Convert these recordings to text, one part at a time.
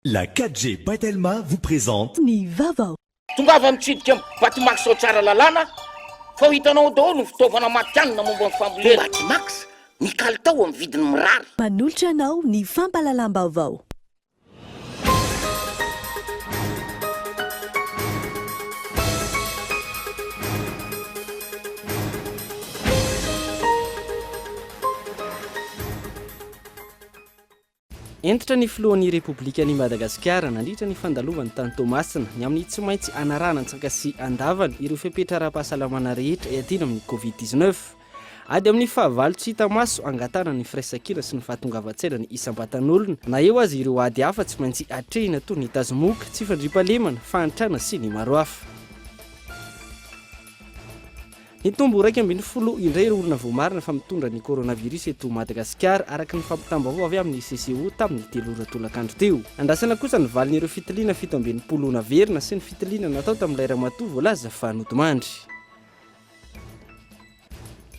La 4G by Telma vous présente. Ny vaovao. Tongava mitsidika am Batimax ao Tsaralalàna fa ho hitanao ao daholo ny fitaovana matihanina momba ny fambolena. Batimax, ny kalitao amin'ny vidiny mirary. Manolotra anao ny fampahalalam-baovao. Hentitra ny filohan'ny Repoblikan'i Madagasikara nandritra ny fandalovany tany Toamasina ny amin'ny tsy maintsy hanarahana an-tsaka sy an-davany ireo fepetra ara-pahasalamana rehetra iadiana amin'ny Covid 19. Ady amin'ny fahavalo tsy hita maso angatahana ny firaisankina sy ny fahatongavan-tsaina ny isam-batan'olona na eo aza ireo ady hafa tsy maintsy atrehina toy ny tazomoka, tsy fandriampahalemana, fahantrana sy ny maro hafa. Nitombo 11 indray ireo olona voamarina fa mitondra ny coronavirus eto Madagasikara, araka ny fampitam-baovao avy amin'ny CCO tamin'ny telo ora tolakandro teo. Andrasana kosa ny valin'ireo fitiliana 67 naverina sy ny fitiliana natao tamin'ilay ramatoa voalaza fa nodimandry.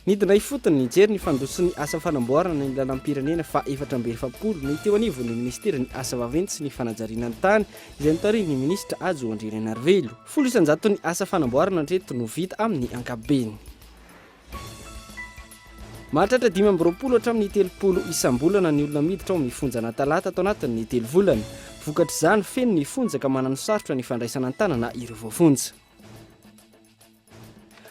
Nidina ifotony nijery ny fandroson'ny asa fanamboarana ny lalam-pirenena faha 44 ny teo anivon'ny minisiteran'ny Asa vaventy sy ny fanajariana ny tany izay notarihin'ny minisitra Hajo Andrianainarivelo. 10 isan-jaton'ny asa fanamboarana hatreto no vita amin'ny ankapobeny. Mahatratra 25 hatramin'ny 30 isam-bolana ny olona miditra ao amin'ny fonjan'Antalata ato anatin'ny telo volana. Vokatr'izany, feno ny fonja ka mananosarotra ny fandraisana an-tanana ireo voafonja.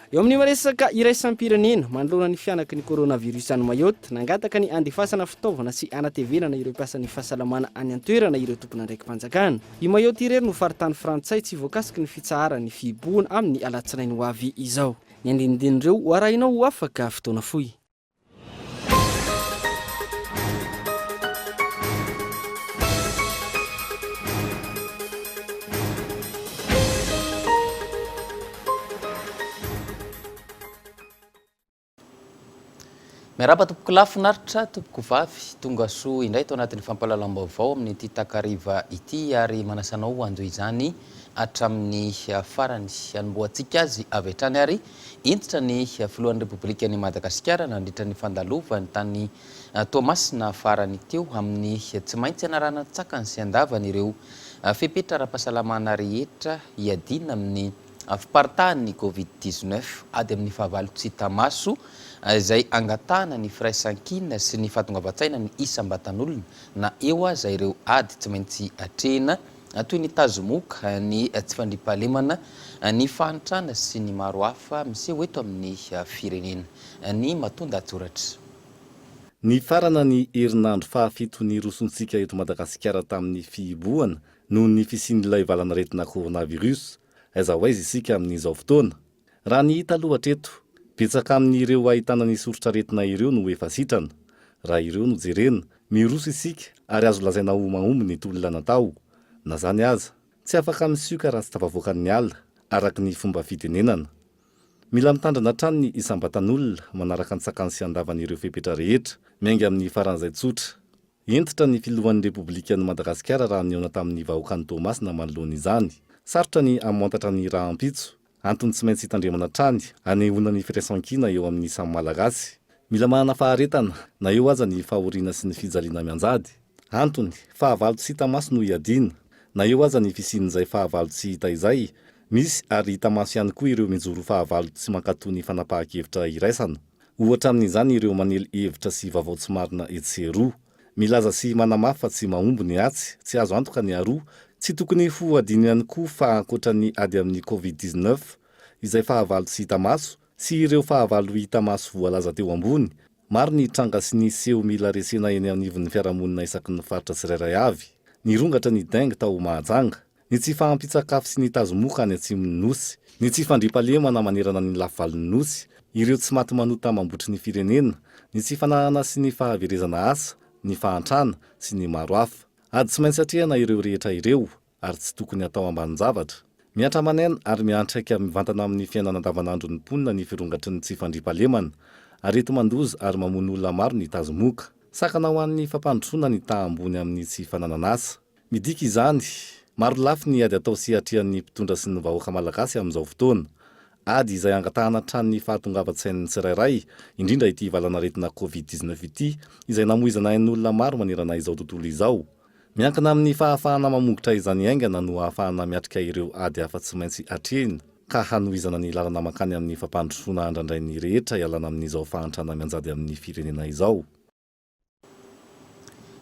Eo amin'ny resaka iraisam-pirenena, manoloana ny fihanaky ny coronavirus any Mayotte, nangataka ny handefasana fitaovana sy hanatevenana ireo mpiasan'ny fahasalamana any an-toerana ireo tompon'andraiki-panjakana. I Mayotte irery no faritany frantsay tsy voakasiky ny fitsaharan'ny fihibohana amin'ny alatsinainy ho avy izao. Ny andinindin'ireo ho arahinao ho afaka fotoana fohy. Miarahaba tompoko lahy finaritra, tompoko vavy, tonga soa indray tao anatin'ny fampahalalam-baovao amin'ity takariva ity ary manasa anao hanjohy izany hatramin'ny farany. Hanombohantsika azy avy hatrany ary Hentitra ny filohan'ny Repoblikan'i Madagasikara nandritra ny fandalovany tany Toamasina farany teo amin'ny tsy maintsy hanarahana an-tsakany sy an-davany ireo fepetra ara-pahasalamana rehetra hiadiana amin'ny fiparitahan'ny Covid 19, ady amin'ny fahavalo tsy hita maso izay angatahana ny firaisankina sy ny fahatongavan-tsaina ny isam-batan'olona na eo aza ireo ady tsy maintsy atrehina toy ny tazomoka, ny tsy fandriampahalemana, ny fahantrana sy ny maro hafa miseho eto amin'ny firenena. Ny matoan-dahatsoratra. Nifarana ny herinandro fahafito nirosontsika eto Madagasikara tamin'ny fihibohana noho ny fisian'ilay valanaretina coronavirus. Aiza ho aiza isika amin'izao fotoana? Raha ny hita aloha hatreto, betsaka amin'ireo ahitana ny soritr'aretina ireo no efa sitrana. Raha ireo no jerena, miroso isika ary azo lazaina ho mahomby ny tolona natao. Na zany aza, tsy afaka misioka raha tsy tafavoaka ny ala, araka ny fomba fitenenana. Mila mitandrina hatrany ny isam-batan'olona, manaraka an-tsakany sy an-davany ireo fepetra rehetra, miainga amin'ny faran'izay tsotra. Hentitra ny filohan'ny Repoblikan'i Madagasikara raha nihaona tamin'ny vahoakan'i Toamasina manoloana izany. Sarotra ny hamantatra ny rahampitso. Antony tsy maintsy hitandremana hatrany, hanehoana ny firaisankina eo amin'ny samy Malagasy. Mila manana faharetana, na eo aza ny fahoriana sy ny fijaliana mianjady. Antony, fahavalo tsy hita maso no iadiana. Na eo aza ny fisian'izay fahavalo tsy hita izay, misy ary hita maso ihany koa ireo mijoro fahavalo tsy mankatò ny fanapahan-kevitra iraisana. Ohatra amin'izany ireo manely hevitra sy vaovao tsy marina etsy sy eroa. Milaza sy manamafy fa tsy mahomby ny atsy, tsy azo antoka ny aroa. Tsy tokony ho hadino ihany koa fa ankoatra ny ady amin'ny Covid 19, izay fahavalo tsy hita maso, sy ireo fahavalo hita maso voalaza teo ambony, maro ny tranga sy ny seho mila resena eny anivon'ny fiarahamonina isaky ny faritra tsirairay avy. Nirongatra ny dengue tao Mahajanga. Ny tsy fahampian-tsakafo sy ny tazomoka any atsimon'ny Nosy, ny tsy fandriampahalemana manerana ny lafivalon'ny Nosy, ireo tsy maty manota mambotry ny firenena, ny tsy fananana sy ny fahaverezana asa, ny fahantrana, sy ny maro hafa. Ady tsy maintsy atrehana ireo rehetra ireo, ary tsy tokony hatao ambanin-javatra. Mihatra aman'aina ary miantraika mivantana amin'ny fiainana andavanandron'ny mponina ny firongatry ny tsy fandriampahalemana. Areti-mandoza ary mamono olona maro ny tazomoka. Sakana ho an'ny fampandrosoana ny taha ambony amin'ny tsy fananan'asa. Midika izany, maro lafy ny ady atao sy atrehan'ny mpitondra sy ny vahoaka malagasy amin'izao fotoana. Ady izay angatahana hatrany ny fahatongavan-tsain'ny tsirairay, indrindra ity valanaretina Covid 19 ity, izay namoizana ain'olona maro manerana izao tontolo izao. Miankina amin'ny fahafahana mamongotra izany haingana no ahafahana miatrika ireo ady hafa tsy maintsy atrehina ka hanohizana ny lalana mankany amin'ny fampandrosoana andrandrain'ny rehetra hialana amin'izao fahantrana mianjady amin'ny firenena izao.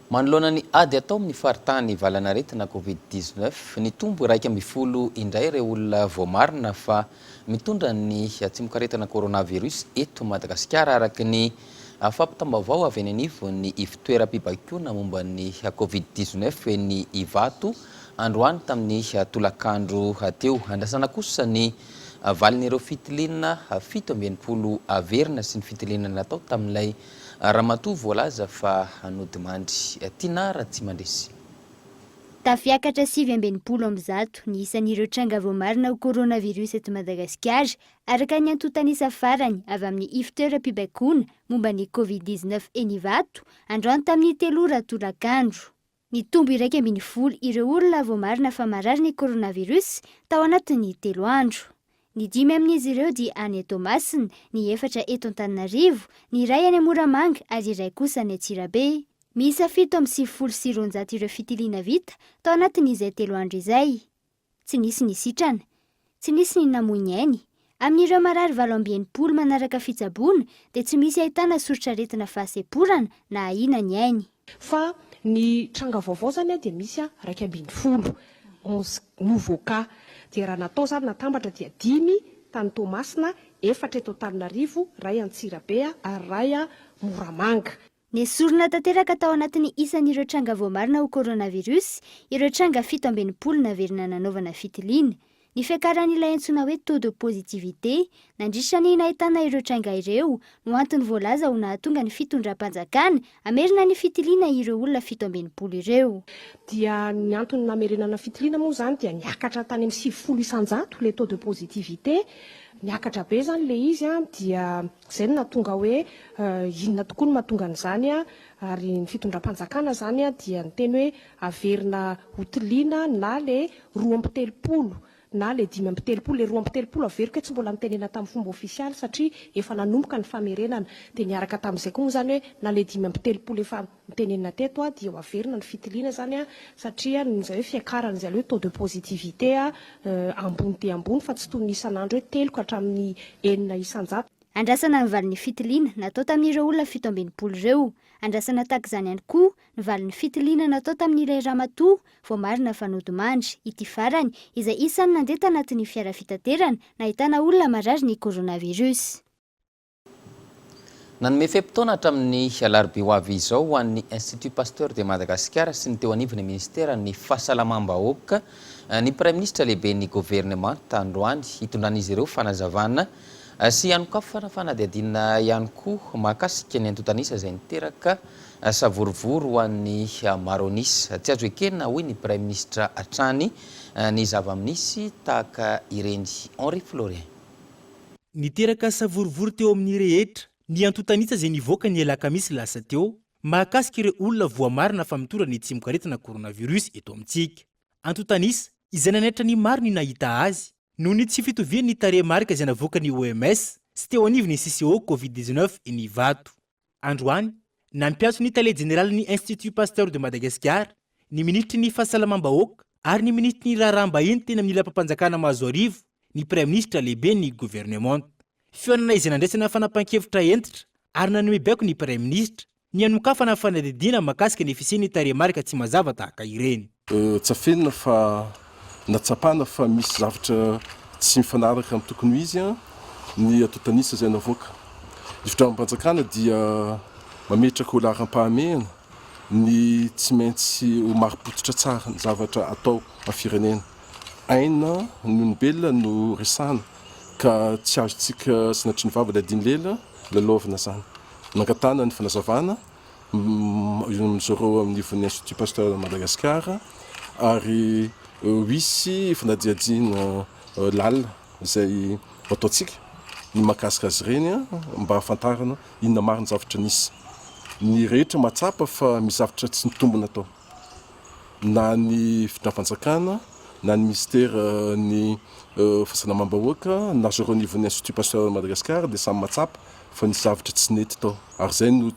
Manoloana ny ady atao amin'ny faritany valanaretina Covid 19, nitombo 11 indray ireo olona voamarina fa mitondra ny tsimokaretina coronavirus eto Madagasikara, araka ny fampitam-baovao avy eny anivon'ny ivontoeram-pibaikoana momba ny Covid 19 eny Ivato androany tamin'ny tolakandro teo. Andrasana kosa ny valin'ireo fitiliana 67 averina sy ny fitiliana natao tamin'ilay ramatoa voalaza fa nodimandry. Tiana Ratsimandresy. Tafiakatra 169 ny isan'ireo tranga voamarina ho coronavirus eto Madagasikara, araka ny antontan'isa farany avy amin'ny ivontoeram-pibaikoana momba ny Covid 19 eny Ivato, androany tamin'ny telo ora tolakandro. Nitombo 11 ireo olona voamarina fa marary ny coronavirus tao anatin'ny telo andro. Ny dimy amin'izy ireo dia any Toamasina, ny efatra eto Antananarivo, ny iray any Moramanga ary iray kosa any Antsirabe. Miisa 297 ireo fitiliana vita tao anatin'izay telo andro izay. Tsy nisy ny sitrana. Tsy nisy ny namoy ny ainy. Amin'ireo marary 68 manaraka fitsaboana dia tsy misy ahitana soritr'aretina fahasemporana na ahiana ny ainy. Fa ny tranga vaovao zany dia misy 11, 11 nouveaux cas. Dia raha natao zany natambatra dia dimy tany Toamasina, efatra eto Antananarivo, iray Antsirabe ary iray Moramanga. Nesorina tanteraka tao anatin'ny isan'ireo tranga voamarina ho coronavirus ireo tranga 67 naverina nanaovana fitiliana. Ny fiakaran'ilay antsoina hoe taux de positivité nandritra ny nahitana ireo tranga ireo no antony voalaza ho nahatonga ny fitondram-panjakana hamerina ny fitiliana ireo olona 67 ireo. Dia ny antony namerenana fitiliana moa izany dia niakatra tany amin'ny 90% ilay taux de positivité, niakatra be izany ilay izy dia izay no nahatonga hoe inona tokoa no mahatonga an'izany ary ny fitondram-panjakana izany dia niteny hoe averina hotiliana na ilay 32 na ilay 35, ilay 32 averiko hoe tsy mbola nitenena tamin'ny fomba ofisialy satria efa nanomboka ny famerenana, dia niaraka tamin'izay koa moa izany hoe na ilay 35 efa nitenenina teto dia ho averina ny fitiliana izany satria noho izay hoe fiakarana izay hoe taux de positivité ambony dia ambony fa tsy toy ny isan'andro hoe telo ka hatramin'ny 6%. Andrasana ny valin'ny fitiliana natao tamin'ireo olona 67 ireo. Andrasana tahaka izany ihany koa ny valin'ny fitiliana natao tamin'ilay ramatoa voamarina fa nodimandry. Ity farany, izay isan'ny nandeha tanatin'ny fiara fitaterana nahitana olona marary ny coronavirus. Nanome fe-potoana hatramin'ny alarobia ho avy izao ho an'ny Institut Pasteur de Madagascar sy ny teo anivon'ny minisiteran'ny Fahasalamam-bahoaka ny Praiminisitra lehiben'ny governemanta androany hitondran'izy ireo fanazavana sy hanokafana fanadihadiana ihany koa mahakasika ny antontan'isa izay niteraka savorovoro ho an'ny maro an'isa. Tsy azo ekena, hoy ny Praiminisitra hatrany, ny zava-misy tahaka ireny. Henri Florien. Niteraka savorovoro teo amin'ny rehetra ny antontan'isa izay nivoaka ny alakamisy lasa teo mahakasika ireo olona voamarina fa mitondra ny tsimokaretina coronavirus eto amintsika. Antontan'isa izay nanaitra ny maro ny nahita azy noho ny tsy fitovian'ny tarehimarika izay navoakan'ny OMS sy teo anivon'ny CCO Covid 19 eny Ivato. Androany, nampiantso ny tale jeneralin'ny Institut Pasteur de Madagascar, ny minisitry ny Fahasalamam-bahoaka ary ny minisitry ny Raharaham-bahiny teny amin'ny lapam-panjakana Mahazoarivo ny praiminisitra lehiben'ny governemanta. Fihaonana izay nandraisana fanapahan-kevitra hentitra ary nanome baiko ny praiminisitra ny hanokafana fanadihadiana mahakasika ny fisian'ny tarehimarika tsy mazava tahaka ireny. Tsy afenina fa natsapana fa misy zavatra tsy mifanaraka amin'ny tokony ho izy ny antontan'isa izay navoaka. Ny fitondram-panjakana dia mametraka ho laharam-pahamehana ny tsy maintsy ho marim-pototra tsara ny zavatra atao amin'ny firenena. Aina ny olombelona no resahana ka tsy azontsika sanatria ny vava dia adino lela lalaovina izany. Nangatahana ny fanazavana Zareo anivon'ny Institut Pasteur de Madagascar ary hisy fanadihadiana lalina izay ho ataontsika ny mahakasika azy ireny mba hahafantarana inona marina ny zavatra nisy. Ny rehetra mahatsapa fa misy zavatra tsy nitombina tao na ny fitondram-panjakana na ny minisiteran'ny fahasalamam-bahoaka na zareo anivon'ny Institut Pasteur de Madagascar dia samy mahatsapa. fa nisy zavatra tsy nety tao ary izay no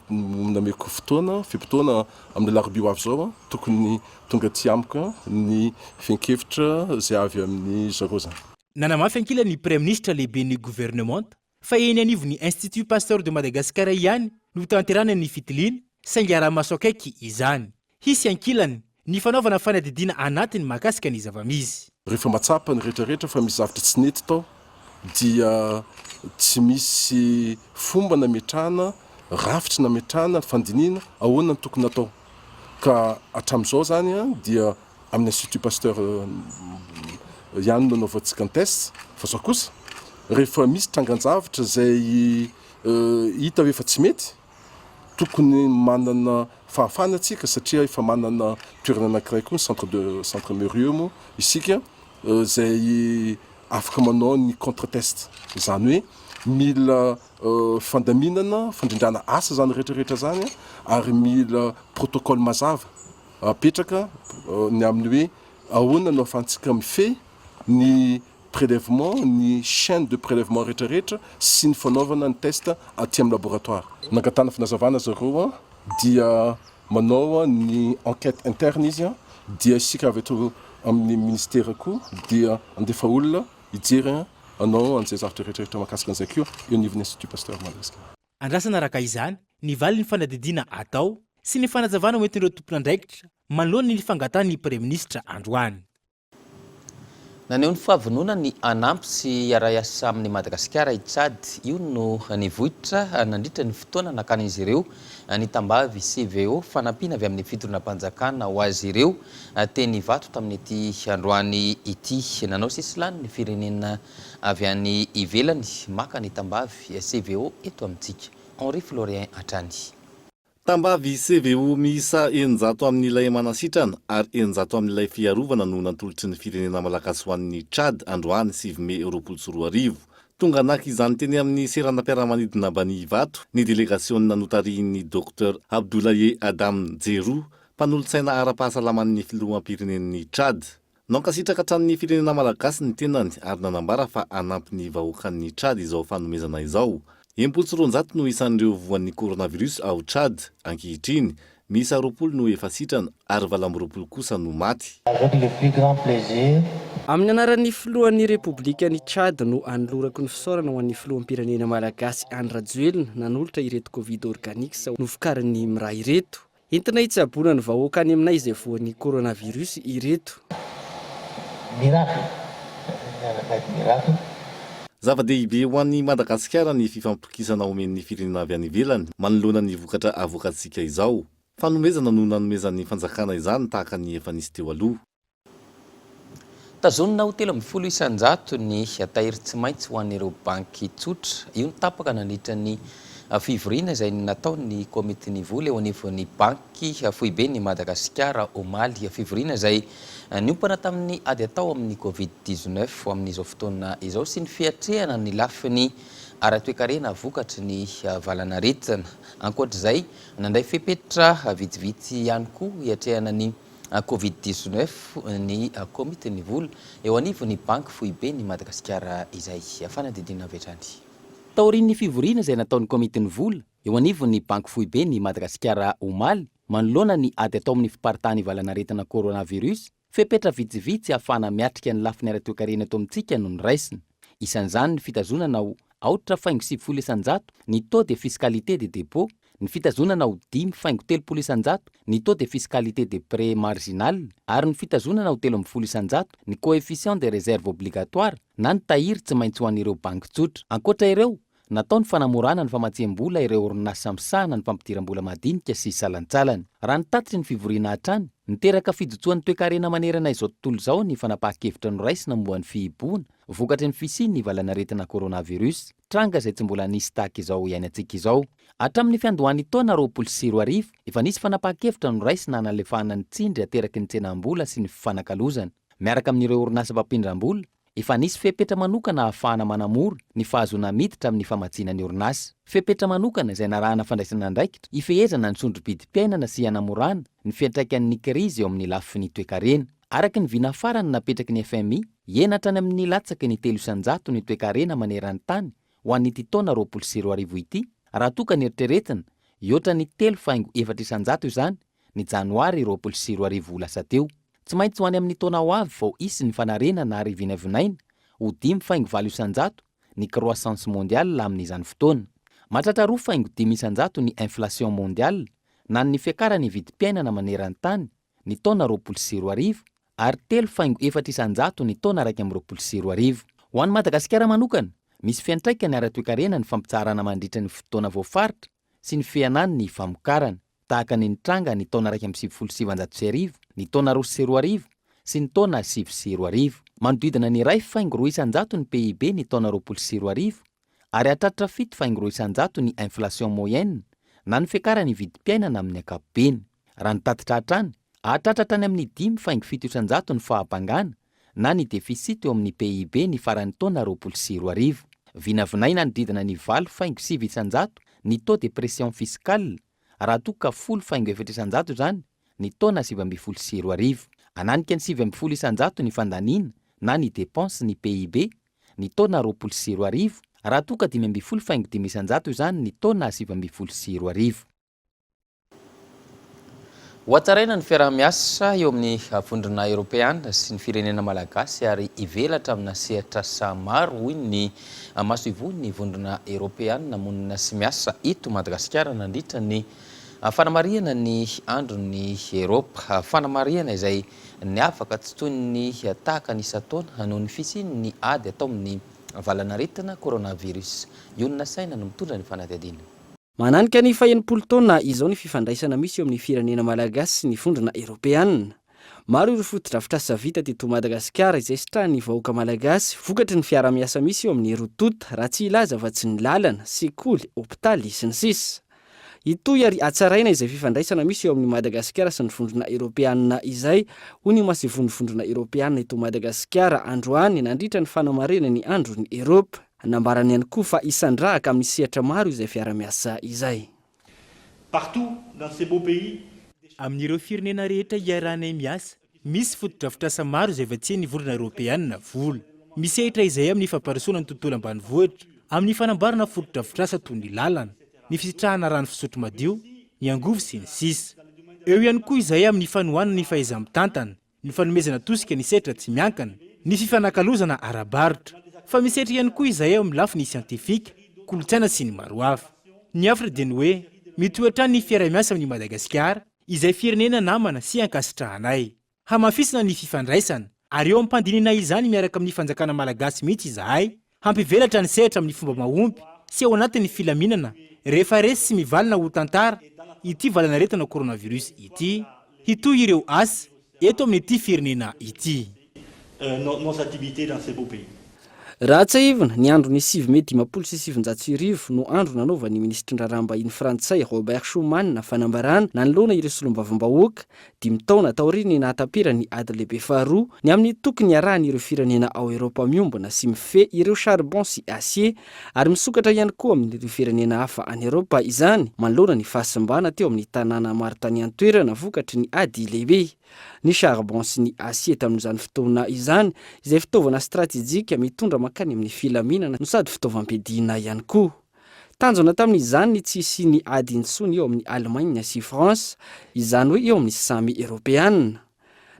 nameko fotoana, fe-potoana amin'ny alarobia ho avy izao tokony tonga aty amiko ny fehin-kevitra izay avy amin'ny zareo izany. Nanamafy ankilany ny Praiminisitra lehiben'ny governemanta fa eny anivon'ny Institut Pasteur de Madagascar ihany no hotanterahina ny fitiliana saingy araha-maso akaiky izany. Hisy ankilany ny fanaovana fanadihadiana anatiny mahakasika ny zava-misy. Rehefa mahatsapa ny rehetra rehetra fa misy zavatra tsy nety tao dia tsy misy fomba nametrahana rafitra nametrahana fandinihina ahoana no tokony hatao ka hatramin'izao izany dia amin'ny Institut Pasteur ihany no anaovantsika ny test fa zao kosa rehefa misy trangan-javatra izay hita hoe efa tsy mety Tokony manana fahafahana tsika satria efa manana toerana anankiray koa ny centre de centre Merieux moa isika izay afaka manao ny contre test. Izany hoe mila fandaminana, fandrindrana asa izany rehetra rehetra izany ary mila protocole mazava apetraka ny amin'ny hoe ahoana no ahafahantsika mifehy ny prélèvement, ny chaine de prélèvement rehetra rehetra sy ny fanaovana ny test aty amin'ny laboratoire. Nangatahana fanazavana zareo dia manao ny enquête interne izy dia isika avy eto amin'ny ministera koa dia handefa olona hijery hanao an'izay zavatra rehetra rehetra mahakasika an'izay koa eo anivon'ny Institut Pasteur Madagascar. Andrasana araka izany ny valin'ny fanadihadiana atao sy ny fanazavana hoentin'ireo tompon'andraikitra manoloana ny fangatahan'ny Praiminisitra androany. Naneho ny fahavononany hanampy sy hiara-hiasa amin'i Madagasikara i Tchad. Io no nivoitra nandritra ny fotoana nakan'izy ireo ny tambavy CVO, fanampiana avy amin'ny fitondram-panjakana ho azy ireo, teny Ivato tamin'ity androany ity. Nanao sesilany ny firenena avy any ivelany maka ny tambavy CVO eto amintsika. Henri Florien hatrany. Tambavy CVO miisa 600 amin'ilay manasitrana ary 600 amin'ilay fiarovana no natolotry ny firenena malagasy ho an'ny Tchad androany 9 mey 2020. Tonga naka izany teny amin'ny seranam-piaramanidina Bani Ivato ny delegasiona notarihin'ny Docteur Abdoulaye Adam Djerou, mpanolotsaina ara-pahasalaman'ny filoham-pirenen'ny Tchad. Nankasitraka hatrany ny firenena malagasy ny tenany ary nanambara fa hanampy ny vahoakan'ny Tchad izao fanomezana izao. 260 no isan'ireo voan'ny coronavirus ao Tchad ankehitriny, miisa 20 no efa sitrana ary 28 kosa no maty. Avec le plus grand plaisir. Amin'ny anaran'ny filohan'ny Repoblikan'i Tchad no anolorako ny fisaorana ho an'ny filoham-pirenena malagasy Andry Rajoelina nanolotra ireto Covid Organics novokarin'ny Mra ireto. Entina hitsaboana ny vahoaka any aminay izay voan'ny coronavirus ireto. Miracle, miracle. Zava-dehibe ho an'i Madagasikara ny fifampitokisana omen'ny firenena avy any ivelany manoloana ny vokatra avoakantsika izao. Fanomezana no nanomezan'ny fanjakana izany tahaka ny efa nisy teo aloha. Tazonina ho 13 isan-jato ny tahiry tsy maintsy ho an'ireo banky tsotra. Io no tapaka nandritra ny fivoriana izay nataon'ny komitin'ny vola eo anivon'ny Banky foiben'i Madagasikara omaly. Fivoriana izay niompana tamin'ny ady atao amin'ny Covid 19 amin'izao fotoana izao sy ny fiatrehana ny lafiny ara-toekarena vokatry ny valanaretina. Ankoatra izay, nandray fepetra vitsivitsy ihany koa hiatrehana ny Covid 19 ny komitin'ny vola eo anivon'ny Banky foiben'i Madagasikara izay fanadihadiana avy hatrany. Taorian'ny fivoriana izay nataon'ny komitin'ny vola eo anivon'ny Banky foiben'i Madagasikara omaly manoloana ny ady atao amin'ny fiparitahan'ny valanaretina coronavirus, fepetra vitsivitsy ahafahana miatrika ny lafiny ara-toekarena eto amintsika no noraisina. Isan'izany ny fitazonana ho aotra faingo 90% ny taux de fiscalité des dépôts, ny fitazonana ho 5,30% ny taux de fiscalité des prêts marginal ary ny fitazonana ho 13% ny coefficient de réserve obligatoire na ny tahiry tsy maintsy ho an'ireo banky tsotra. Ankoatra ireo, natao ny fanamorana ny famatsiam-bola ireo orinasa misahana ny fampidiram-bola madinika sy salantsalany. Raha ny tatitry ny fivoriana hatrany, niteraka fijotsoan'ny toekarena manerana izao tontolo izao ny fanapahan-kevitra noraisina momba ny fihibohana vokatry ny fisian'ny valanaretina coronavirus, tranga izay tsy mbola nisy tahaka izao iainantsika izao. Hatramin'ny fiandohan'ny taona 2020, efa nisy fanapahan-kevitra noraisina hanalefahana ny tsindry ateraky ny tsenam-bola sy ny fifanakalozana. Miaraka amin'ireo orinasa mpampindram-bola, efa nisy fepetra manokana ahafahana manamora ny fahazoana miditra amin'ny famatsiana ny orinasa. Fepetra manokana izay narahana fandraisana andraikitra hifehezana ny sondro-bidim-piainana sy hanamorana ny fiantraikan'ny krizy eo amin'ny lafiny toekarena. Araka ny vina farany napetraky ny FMI, hihena hatrany amin'ny latsaky ny 3% ny toekarena maneran-tany. ho an'ity taona 2020 ity, raha toa ka neritreretina hihoatra ny 3,4% izany ny janoary 2020 lasa teo. Tsy maintsy ho any amin'ny taona ho avy vao hisy ny fanarenana ary vinavinaina ho 5,8% ny croissance mondiale amin'izany fotoana. Mahatratra 2,5% ny inflation mondiale na ny fiakaran'ny vidim-piainana maneran-tany ny taona 2020 ary 3,4% ny taona 2021. Ho an'i Madagasikara manokana, misy fiantraikany ara-toekarena ny fampitsaharana mandritra ny fotoana voafaritra sy ny fihenan'ny famokarana, tahaka ny nitranga ny taona 1991, ny taona 2002 sy ny taona 2009. Manodidina ny 1,2% ny PIB ny taona 2020 ary hahatratra 7,2% ny inflation moyenne na ny fiakaran'ny vidim-piainana amin'ny ankapobeny. Raha ny tatitra hatrany, hahatratra hatrany amin'ny 5,7% ny fahabangana na ny déficit eo amin'ny PIB ny faran'ny taona 2020. Vinavinaina hanodidina ny 8,9% ny taux de pression fiscale raha toa ka 10,4% izany ny taona 2019. Hananika ny 19% ny fandaniana na ny dépenses ny PIB ny taona 2020 raha toa ka 15,5% izany ny taona 2019. Hohatsaraina ny fiaraha-miasa eo amin'ny Vondrona Eoropeana sy ny firenena malagasy ary hivelatra amina sehatr'asa maro, hoy ny masoivohon'ny Vondrona Eoropeana monina sy miasa eto Madagasikara nandritra ny fanamarihana ny Andron'ny Eoropa. Fanamarihana izay niavaka tsy toy ny tahaka ny isan-taona noho ny fisian'ny ady atao amin'ny valanaretina coronavirus. Ionona saina no mitondra ny fanadihadiana. Mananika ny faha-60 taona izao ny fifandraisana misy eo amin'ny firenena malagasy sy ny Vondrona Eoropeanina. Maro ireo fotodrafitrasa vita teto Madagasikara izay sitrahan'ny vahoaka malagasy vokatry ny fiaraha-miasa misy eo amin'ny roa tonta, raha tsy hilaza fa tsy ny lalana, sekoly, hopitaly, sy ny sisa Hitohy ary hatsaraina izay fifandraisana misy eo amin'i Madagasikara sy ny Vondrona Eoropeanina izay, hoy ny masoivohon'ny Vondrona Eoropeanina eto Madagasikara androany nandritra ny fanamarihana ny Andron'i Eoropa. Nambarany ihany koa fa hisandrahaka amin'ny sehatra maro izay fiara-miasa izay. Partout dans ces beaux pays. Amin'ireo firenena rehetra iarahanay miasa, misy fotodrafitrasa maro izay vatsian'ny Vondrona Eoropeanina vola. Misehatra izahay amin'ny fampandrosoana ny tontolo ambanivohitra, amin'ny fanamboarana fotodrafitrasa toy ny lalana, ny fisitrahana rano fisotro madio, ny angovo sy ny sisa. Eo ihany koa izahay amin'ny fanohanana ny fahaiza-mitantana, ny fanomezana tosika ny sehatra tsy miankina, ny fifanakalozana ara-barotra. Fa misetra ihany koa izahay ao amin'ny lafiny siantifika, kolontsaina sy ny maro hafa. Ny hafatra dia ny hoe, mitohy hatrany ny fiaraha-miasa amin'i Madagasikara, izay firenena namana sy ankasitrahanay. Hamafisina ny fifandraisana, ary eo am-pandinihana izany miaraka amin'ny fanjakana malagasy mihitsy izahay, Hampivelatra ny sehatra amin'ny fomba mahomby sy ao anatin'ny filaminana rehefa resy sy mivalona ho tantara ity valanaretina coronavirus ity. Hitohy ireo asa eto amin'ity firenena ity. Nos activités dans ce beau pays. Raha tsiahivina, ny andron'ny 9 mey 1950 no andro nanaovan'ny minisitry ny raharaham-bahiny frantsay Robert Schuman fanambarana nanoloana ireo solombavambahoaka Dimy taona taorian'ny nahataperan'ny Ady Lehibe Faharoa, ny amin'ny tokony hiarahan'ireo firenena ao Eoropa miombona sy mifehy ireo charbon sy acier, ary misokatra ihany koa amin'ireo firenena hafa any Eoropa izany, manoloana ny fahasimbana teo amin'ny tanàna maro tany an-toerana vokatry ny Ady Lehibe. Ny charbon sy ny acier tamin'izany fotoana izany, izay fitaovana stratejika mitondra mankany amin'ny filaminana no sady fitaovam-piadiana ihany koa. Tanjona tamin'izany ny tsy hisian'ny ady intsony eo amin'i Allemagne sy France, izany hoe eo amin'ny samy Eoropeana.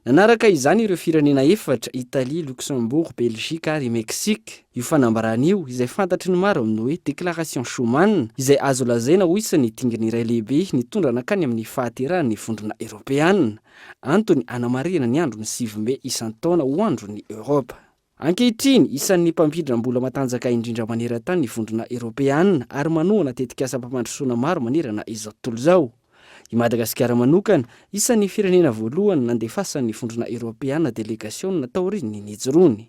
Nanaraka izany ireo firenena efatra, Italie, Luxembourg, Belgique ary Mexique. Io fanambarana io, izay fantatry ny maro amin'ny hoe Déclaration Schuman, izay azo lazaina ho isan'ny dingana iray lehibe nitondra nankany amin'ny fahaterahan'ny Vondrona Eoropeana. Antony anamarihana ny andron'ny 9 mey isan-taona ho andron'ny Eoropa. Ankehitriny, isan'ny mpampindram-bola matanjaka indrindra maneran-tany ny Vondrona Eoropeana ary manohana tetikasam-pampandrosoana maro manerana izao tontolo izao. I Madagasikara manokana, isan'ny firenena voalohany nandefasan'ny Vondrona Eoropeana delegasiona taorian'ny nijoroany.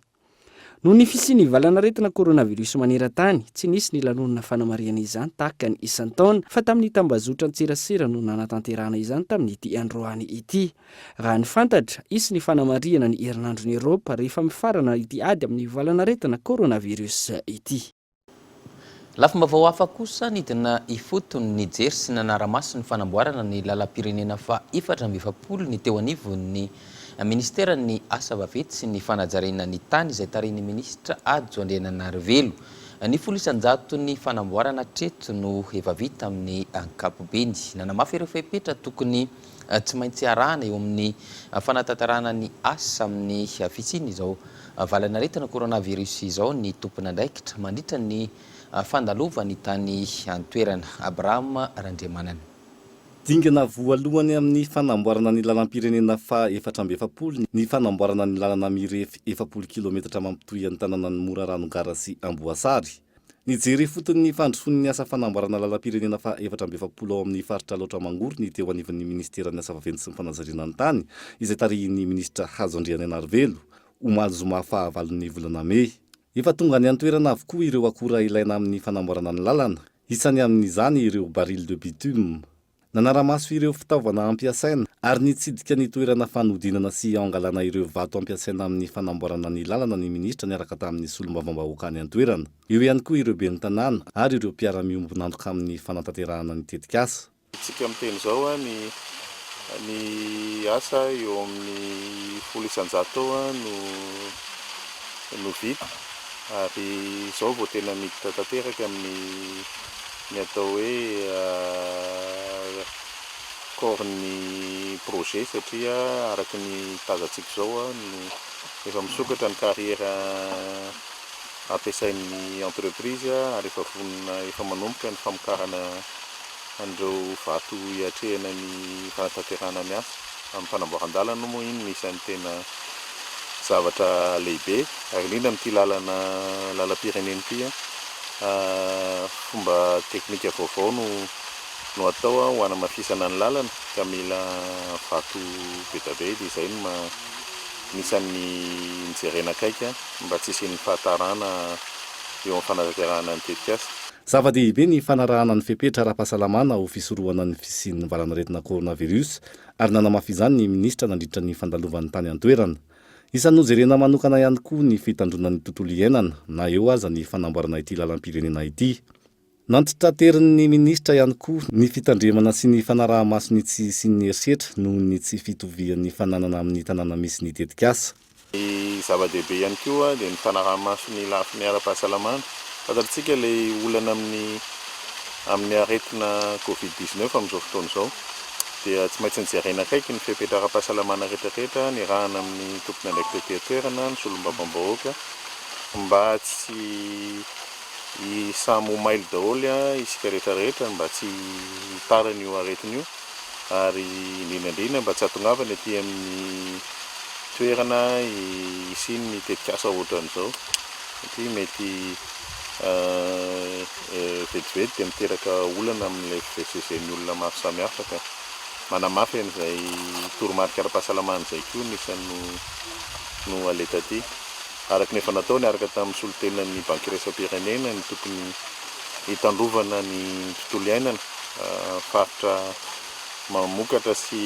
Noho ny fisian'ny valanaretina coronavirus maneran-tany, tsy nisy ny lanonana fanamarihana izany tahaka ny isan-taona fa tamin'ny tambazotran-tserasera no nanatanterahana izany tamin'ity androany ity. Raha ny fantatra, hisy ny fanamarihana ny herinandron'i Eoropa rehefa mifarana ity ady amin'ny valanaretina coronavirus ity. Lafim-baovao hafa kosa, nidina ifotony nijery sy nanara-maso ny fanamboarana ny lalam-pirenena faha 44 ny teo anivon'ny minisiteran'ny Asa vaventy sy ny fanajariana ny tany izay tarihin'ny minisitra Hajo Andriananarivelo. Ny 10%n'ny fanamboarana hatreto no efa vita amin'ny ankapobeny. Nanamafy ireo fepetra tokony tsy maintsy arahana eo amin'ny fanatanterahana ny asa amin'ny fisian'izao valanaretina coronavirus izao ny tompon'andraikitra mandritra ny fandalovany tany an-toerana. Abraham Randriamanana. Dingana voalohany amin'ny fanamboarana ny lalam-pirenena faha 44 ny fanamboarana ny lalana mirefy 40 kilometatra mampitohy an'ny tanànan'i Morarano Gara sy Amboasary. Nijery ifotony ny fandrosoan'ny asa fanamboarana lalam-pirenena faha 44 ao amin'ny faritra Alaotra Mangoro ny teo anivon'ny minisiteran'ny Asa vaventy sy ny fanajariana ny tany izay tarihin'ny minisitra Hajo Andrianainarivelo, omaly zoma faha valon'ny volana mey. Efa tonga any an-toerana avokoa ireo akora ilaina amin'ny fanamboarana ny lalana. Isany amin'izany ireo barils de bitume. Nanara-maso ireo fitaovana ampiasaina ary nitsidika ny toerana fanodinana sy angalana ireo vato ampiasaina amin'ny fanamboarana ny lalana ny minisitra niaraka tamin'ny solombavambahoaka any an-toerana. Eo ihany koa ireo ben'ny tanàna ary ireo mpiara-miombon'antoka amin'ny fanatanterahana ny tetikasa. Isika miteny izao ny ny asa eo amin'ny 10% eo no no vita ary izao vao tena miditra tanteraka amin'ny ny atao hoe corps ny projet satria araka ny tazantsika izao no efa misokatra ny carrière ampiasain'ny entreprise ary efa vonona efa manomboka ny famokarana an'ireo vato hiatrehana ny fanatanterahana ny asa amin'ny fanamboaran-dalana moa iny no isan'ny tena zavatra lehibe ary indrindra amin'ity lalana lalam-pirenena ity fomba teknika vaovao no no atao ho hanamafisana ny lalana ka mila vato be dia be dia izay no maha anisan'ny nijerena akaiky mba tsy hisian'ny fahatarana eo amin'ny fanatanterahana ny tetikasa. Zava-dehibe ny fanarahana ny fepetra ara-pahasalamana ho fisorohana ny fisian'ny valanaretina coronavirus ary nanamafy izany ny minisitra nandritra ny fandalovany tany an-toerana. Isan'ny nojerena manokana ihany koa ny fitandroana ny tontolo iainana na eo aza ny fanamboarana ity lalam-pirenena ity. Nantitraterin'ny minisitra ihany koa ny fitandremana sy ny fanaraha-maso ny tsy hisian'ny herisetra noho ny tsy fitovian'ny fananana amin'ny tanàna misy ny tetikasa. Ny zava-dehibe ihany koa dia ny fanaraha-maso ny lafiny ara-pahasalamana. Fantatritsika ilay olana amin'ny amin'ny aretina covid 19 amin'izao fotoana izao dia tsy maintsy nijerena akaiky ny fepetra ara-pahasalamana rehetrarehetra niarahana amin'ny tompon'andraikitra ety an-toerana, ny solombavambahoaka mba tsy samy ho mailo daholo isika rehetrarehetra mba tsy hitaran'io aretina io. ary indrindra indrindra mba tsy hahatongavany aty amin'ny toerana hisian'ny tetikasa ohatran'izao satria mety vetivety dia miteraka olana amin'ilay fivezivezen'ny olona maro samihafa ka manamafy an'izay toromarika ara-pahasalamana izay koa ny isan'ny no aleha taty. Araka ny efa natao niaraka tamin'ny solontenan'ny Banky Iraisam-pirenena ny tokony hitandrovana ny tontolo iainana, faritra mamokatra sy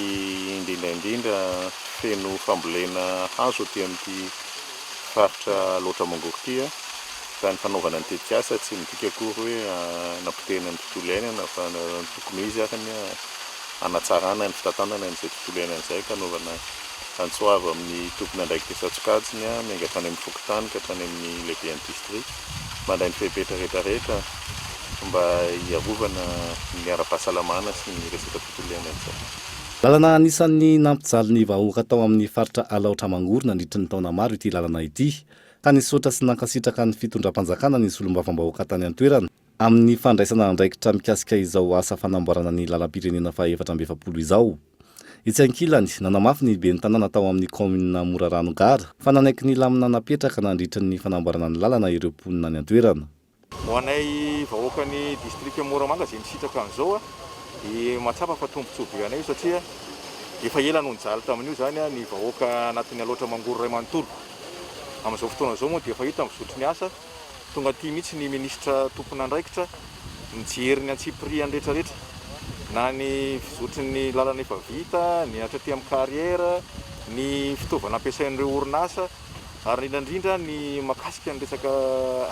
indrindra indrindra feno fambolena hazo aty amin'ity faritra Alaotra Mangoro ity ka ny fanaovana ny tetikasa tsy midika akory hoe hanapotehina ny tontolo iainana fa ny tokony ho izy ary ny hanatsarana ny fitantanana an'izay tontolo iainana izay ka hanaovana Antso avo amin'ny tompon'andraikitra isan-tsokajiny, miainga hatrany amin'ny fokontany ka hatrany amin'ny lehiben'ny distrika, mandray ny fepetra rehetrarehetra mba hiarovana ny ara-pahasalamana sy ny resaka tontolo iainana izay. Lalana anisan'ny nampijaly ny vahoaka tao amin'ny faritra Alaotra Mangoro nandritry ny taona maro ity lalana ity, ka nisaotra sy nankasitraka ny fitondram-panjakana ny solombavambahoaka tany an-toerana amin'ny fandraisana andraikitra mikasika izao asa fanamboarana ny lalam-pirenena faha-44 izao. Etsy ankilany, nanamafy ny ben'ny tanàna tao amin'ny kaominina Morarano Gara fa nanaiky ny lamina napetraka nandritra ny fanamboarana ny lalana ireo mponina any an-toerana. Ho anay vahoakan'ny distrika Moramanga izay misitraka an'izao dia mahatsapa fa tombontsoa be anay io satria efa ela no nijaly tamin'io izany ny vahoaka anatin'ny Alaotra Mangoro iray manontolo. Amin'izao fotoana izao moa dia efa hita ny fizotry ny asa. Tonga aty mihitsy ny minisitra tompon'andraikitra nijery ny antsipiriany rehetrarehetra, na ny fizotry ny lalana efa vita, ny hatraty amin'ny carrière, ny fitaovana ampiasain'ireo orinasa ary indrindra indrindra ny mahakasika ny resaka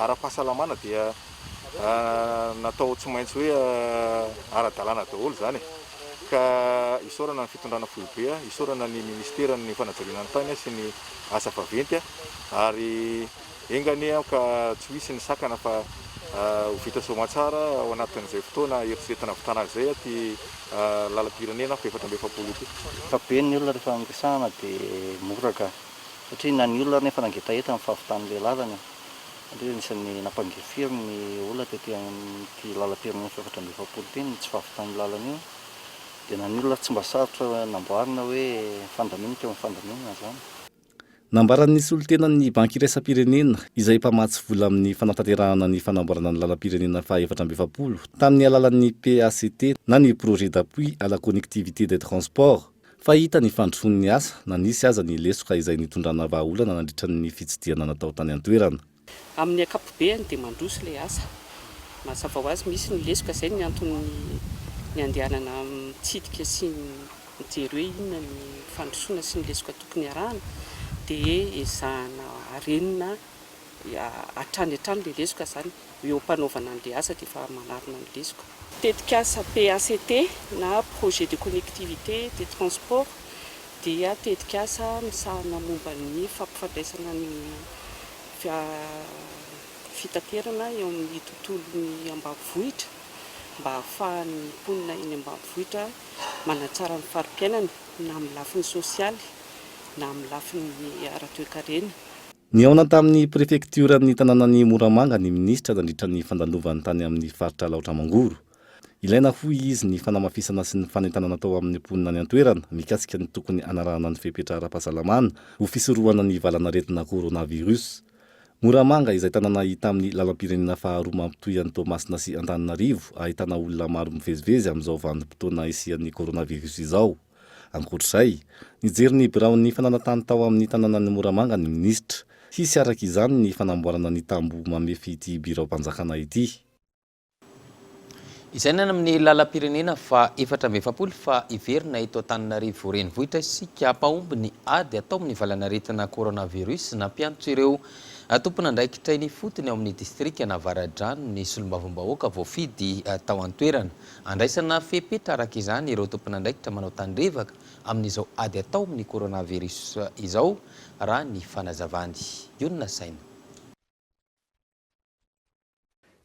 ara-pahasalamana dia natao tsy maintsy hoe ara-dalàna daholo izany e. Ka isaorana ny fitondrana foibe, isaorana ny ministeran'ny fanajariana ny tany sy ny asa vaventy ary. Enga anie aho ka tsy ho hisy ny sakana fa ho vita soamantsara ao anatin'izay fotoana eritreretina havitana azy izay ity lalam-pirenena faha-44 ity. Fa be ny olona rehefa niresahana dia mora ka. Satria na ny olona ary nefa nangetaheta ny fahavitan'ilay lalana e. Satria anisan'ny nampangirifiry ny olona tety amin'ity lalam-pirenena faha-44 ity ny tsy fahavitan'io lalana io. Dia na ny olona ary tsy mba sarotra namboarina hoe fandaminana teo amin'ny fandaminana izany. Nambaran'ny solontenan'ny Banky Iraisam-pirenena, izay mpamatsy vola amin'ny fanatanterahana ny fanamboarana ny lalam-pirenena faha-44 tamin'ny alalan'ny PACT na ny Projet d'appui à la connectivité des transports, fa hita ny fandrosoan'ny asa na nisy aza ny lesoka izay nitondrana vahaolana nandritra ny fitsidihana natao tany an-toerana. Amin'ny ankapobeany dia mandroso ilay asa. Mazava ho azy misy ny lesoka, izay ny antony ny andehanana mitsidika sy mijery hoe inona ny fandrosoana sy ny lesoka tokony arahana dia ezahana arenina hatrany hatrany ilay lesoka izany, eo am-panaovana an'ilay asa dia efa manarina ny lesoka. Tetikasa PACT na Projet de Connectivité des Transports dia tetikasa misahana momba ny fampifandraisana ny fitaterana eo amin'ny tontolon'ny ambanivohitra mba hahafahan'ny mponina eny ambanivohitra manatsara ny fari-piainany na amin'ny lafiny sosialy na amin'ny lafiny ara-toekarena. Nihaona tamin'ny prefektioran'ny tanànan'i Moramanga ny minisitra nandritra ny fandalovany tany amin'ny faritra Alaotra Mangoro. Ilaina hoy izy ny fanamafisana sy ny fanentanana atao amin'ny mponina any an-toerana mikasika ny tokony hanarahana ny fepetra ara-pahasalamana ho fisorohana ny valan'aretina coronavirus. Moramanga izay tanàna hita amin'ny lalam-pirenena faharoa mampitohy an'i Toamasina sy Antananarivo ahitana olona maro mivezivezy amin'izao vanim-potoana isian'ny coronavirus izao. Ankoatra izay, nijery ny biraon'ny fananantany tao amin'ny tanànan'i Moramanga ny minisitra. Hisy araka izany ny fanamboarana ny tamboho mamefy ity biraom-panjakana ity. Izay ny any amin'ny lalam-pirenena faha 44 fa hiverina eto Antananarivo renivohitra isika hampahomby ny ady atao amin'ny valan'aretina coronavirus. Nampiantso ireo tompon'andraikitra eny ifotony ao amin'ny distrikan'Avaradrano ny solombavambahoaka voafidy tao an-toerana. Andraisana fepetra araka izany ireo tompon'andraikitra manao tandrevaka amin'izao ady atao amin'ny coronavirus izao raha ny fanazavany. Io no nasaina.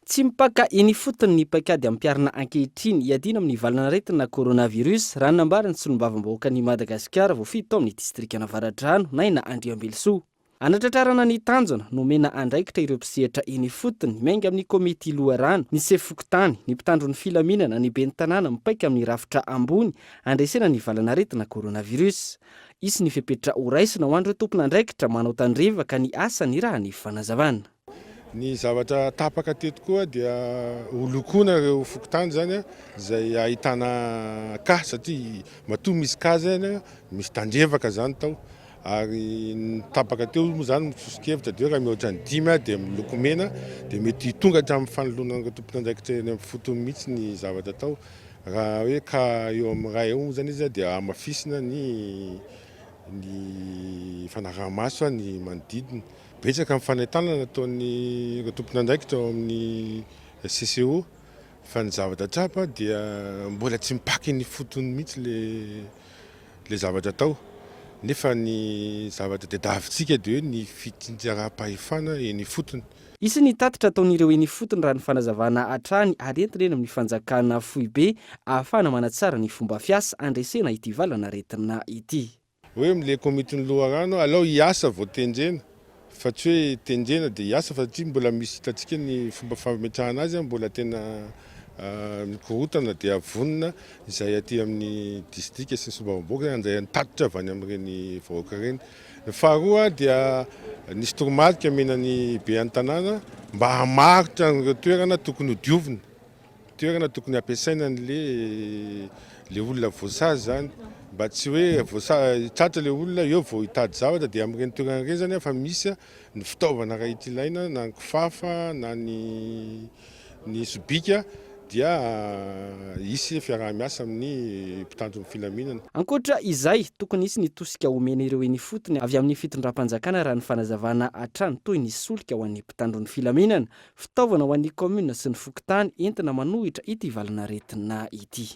Tsy mipaka eny ifotony ny paikady ampiharina ankehitriny hiadiana amin'ny valan'aretina coronavirus, raha ny nambaran'ny solombavambahoakan'i Madagasikara voafidy tao amin'ny distrikan'Avaradrano, Naina Andriambelosoa. Hanatratrarana ny tanjona, nomena andraikitra ireo mpisehatra eny ifotony, miainga amin'ny komity loharano, ny sefo fokontany, ny mpitandro ny filaminana, ny ben'ny tanàna mipaika amin'ny rafitra ambony handresena ny valan'aretina coronavirus. Hisy ny fepetra horaisina ho an'ireo tompon'andraikitra manao tandrevaka ny asa nirahan'ny fanazavana. Ny zavatra tapaka teto koa dia ho lokoina ireo fokontany izany izay ahitana cas satria matoa misy cas izany misy tandrevaka izany tao ary ny tapaka teo moa izany soso-kevitra dia hoe raha mihoatra ny dimy dia miloko mena dia mety tonga hatramin'ny fanoloana an'ireo tompon'andraikitra eny amin'ny fotony mihitsy ny zavatra atao. Raha hoe cas eo amin'ny iray eo moa izany izy dia hamafisina ny ny fanaraha-maso ny manodidina. Betsaka ny fanentanana nataon'ireo tompon'andraikitra ao amin'ny CCO fa ny zavatra tsapa dia mbola tsy mipaka eny ifotony mihitsy ilay zavatra atao. Nefa ny zavatra tadiavintsika dia hoe ny fitsinjaram-pahefana eny ifotony. Hisy ny tatitra ataon'ireo eny ifotony raha ny fanazavana hatrany ary entina eny amin'ny fanjakana foibe ahafahana manatsara ny fomba fiasa handresena ity valan'aretina ity. Hoe amle komitin'ny loharano alao hiasa vao tendrena fa tsy hoe tendrena dia hiasa fa satria mbola misy hitantsika ny fomba fametrahana azy mbola tena mikorotana dia vonona izay aty amin'ny distrika sy ny solombavambahoaka handray ny tatitra avy any amin'ireny vahoaka ireny. Ny faharoa dia nisy toromarika omena ny ben'ny tanàna mba hamaritra an'ireo toerana tokony hodiovina. Toerana tokony hampiasaina an'le le olona voasazy zany mba tsy hoe voasa- tratra le olona eo vao hitady zavatra dia amin'ireny toerana ireny zany efa misy ny fitaovana rehetra ilaina na ny kifafa na ny ny sobika dia hisy fiaraha-miasa amin'ny mpitandro ny filaminana. Ankoatra izay, tokony hisy ny tosika omena ireo eny ifotony avy amin'ny fitondram-panjakana raha ny fanazavana hatrany toy ny solika ho an'ny mpitandro ny filaminana, Fitaovana ho an'ny kaominina sy ny fokontany entina manohitra ity valan'aretina ity.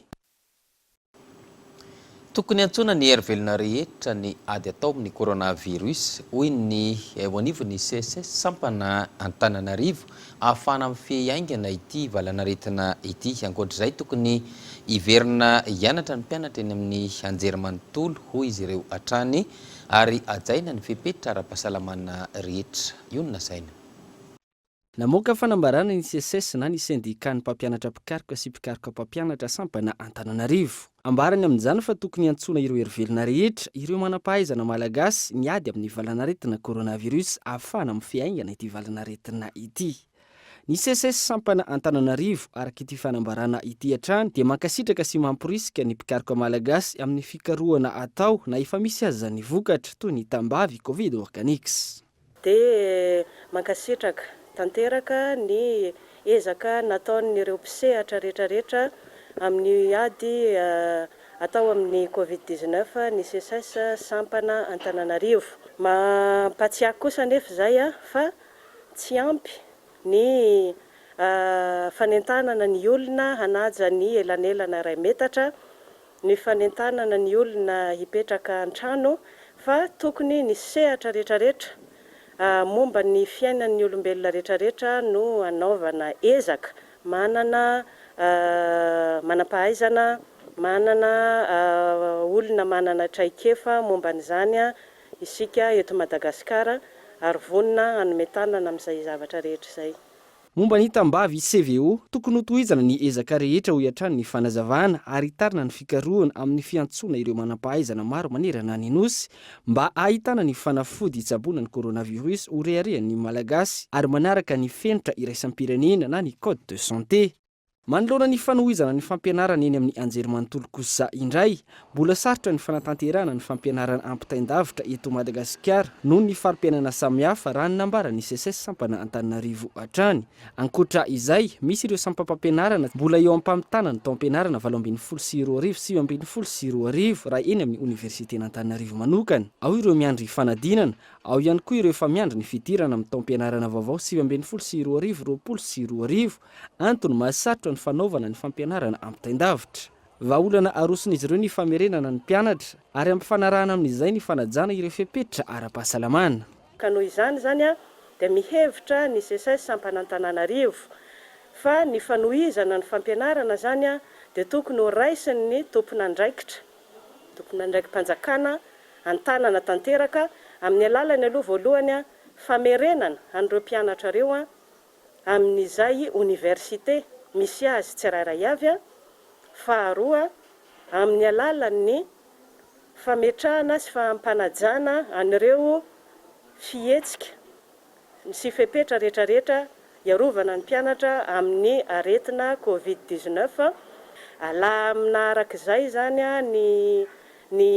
Tokony hantsoina ny hery velona rehetra ny ady atao amin'ny coronavirus, hoy ny eo anivon'ny CSS sampana Antananarivo, ahafahana mifehy haingana ity valanaretina ity. Ankoatra izay, tokony hiverina hianatra ny mpianatra eny amin'ny anjerimanontolo, hoy izy ireo hatrany, ary hajaina ny fepetra ara-pahasalamana rehetra. Io no nasaina. Namoaka fanambarana ny Seces na ny Sendikan'ny mpampianatra mpikaroka sy mpikaroka mpampianatra sampana Antananarivo. Ambarany amin'izany fa tokony hiantsoana ireo herivelona rehetra, ireo manam-pahaizana malagasy miady amin'ny valanaretina coronavirus ahafahana mifehy haingana ity valanaretina ity. Ny Seces sampana Antananarivo, araka ity fanambarana ity hatrany, dia mankasitraka sy mamporisika ny mpikaroka malagasy amin'ny fikarohana atao na efa misy aza ny vokatra, toy ny tambavy Covid Organics. Dia mankasitraka tanteraka ny ezaka nataon'ireo mpisehatra rehetrarehetra amin'ny ady atao amin'ny Covid 19 ny Seces sampana Antananarivo. Mampatsiahy kosa anefa izay fa tsy ampy ny fanentanana ny olona hanaja ny elanelana iray metatra ny fanentanana ny olona hipetraka an-trano fa tokony ny sehatra retraretra momba ny fiainan'ny olombelona retraretra no anaovana ezaka, manana manam-pahaizana, manana olona manana traikefa momba an'izany isika eto Madagasikara ary vonona hanome tanana amin'izay zavatra rehetra izay. Momba ny tambavy CVO, tokony hotohizana ny ezaka rehetra hoy hatrany ny fanazavana ary hitarina ny fikarohana amin'ny fiantsoana ireo manampahaizana maro manerana ny Nosy mba hahitana ny fanafody hitsaboana ny coronavirus ho reharehan'ny Malagasy ary manaraka ny fenitra iraisam-pirenena na ny code de santé. Manoloana ny fanohizana ny fampianarana eny amin'ny anjerimanontolo kosa indray, mbola sarotra ny fanatanterahana ny fampianarana ampitain-davitra eto Madagasikara noho ny fari-piainana samihafa, raha ny nambaran'ny Seces sampana Antananarivo hatrany. Ankoatra izay, misy ireo sampam-pampianarana mbola eo am-pamitana ny taom-pianarana 2018 2019 raha eny amin'ny oniversiten'Antananarivo manokana. Ao ireo miandry fanadinana, ao ihany koa ireo efa miandry ny fidirana amin'ny taom-pianarana vaovao 2019 2020. Antony mahasarotra ny fanaovana ny fampianarana ampitain-davitra. Vahaolana aroson'izy ireo ny famerenana ny mpianatra ary ampifanarahana amin'izay ny fanajana ireo fepetra ara-pahasalamana. Ka noho izany izany dia mihevitra ny Seces sampana Antananarivo fa ny fanohizana ny fampianarana izany dia tokony ho raisin'ny tompon'andraikitra, tompon'andraiki-panjakana an-tanana tanteraka amin'ny alalan'ny aloha voalohany famerenana an'ireo mpianatra ireo amin'izay oniversite misy azy tsirairay avy, faharoa, amin'ny alalan'ny fametrahana sy fampanajana an'ireo fihetsika sy fepetra rehetrarehetra hiarovana ny mpianatra amin'ny aretina covid 19. Alamina arak'izay izany ny ny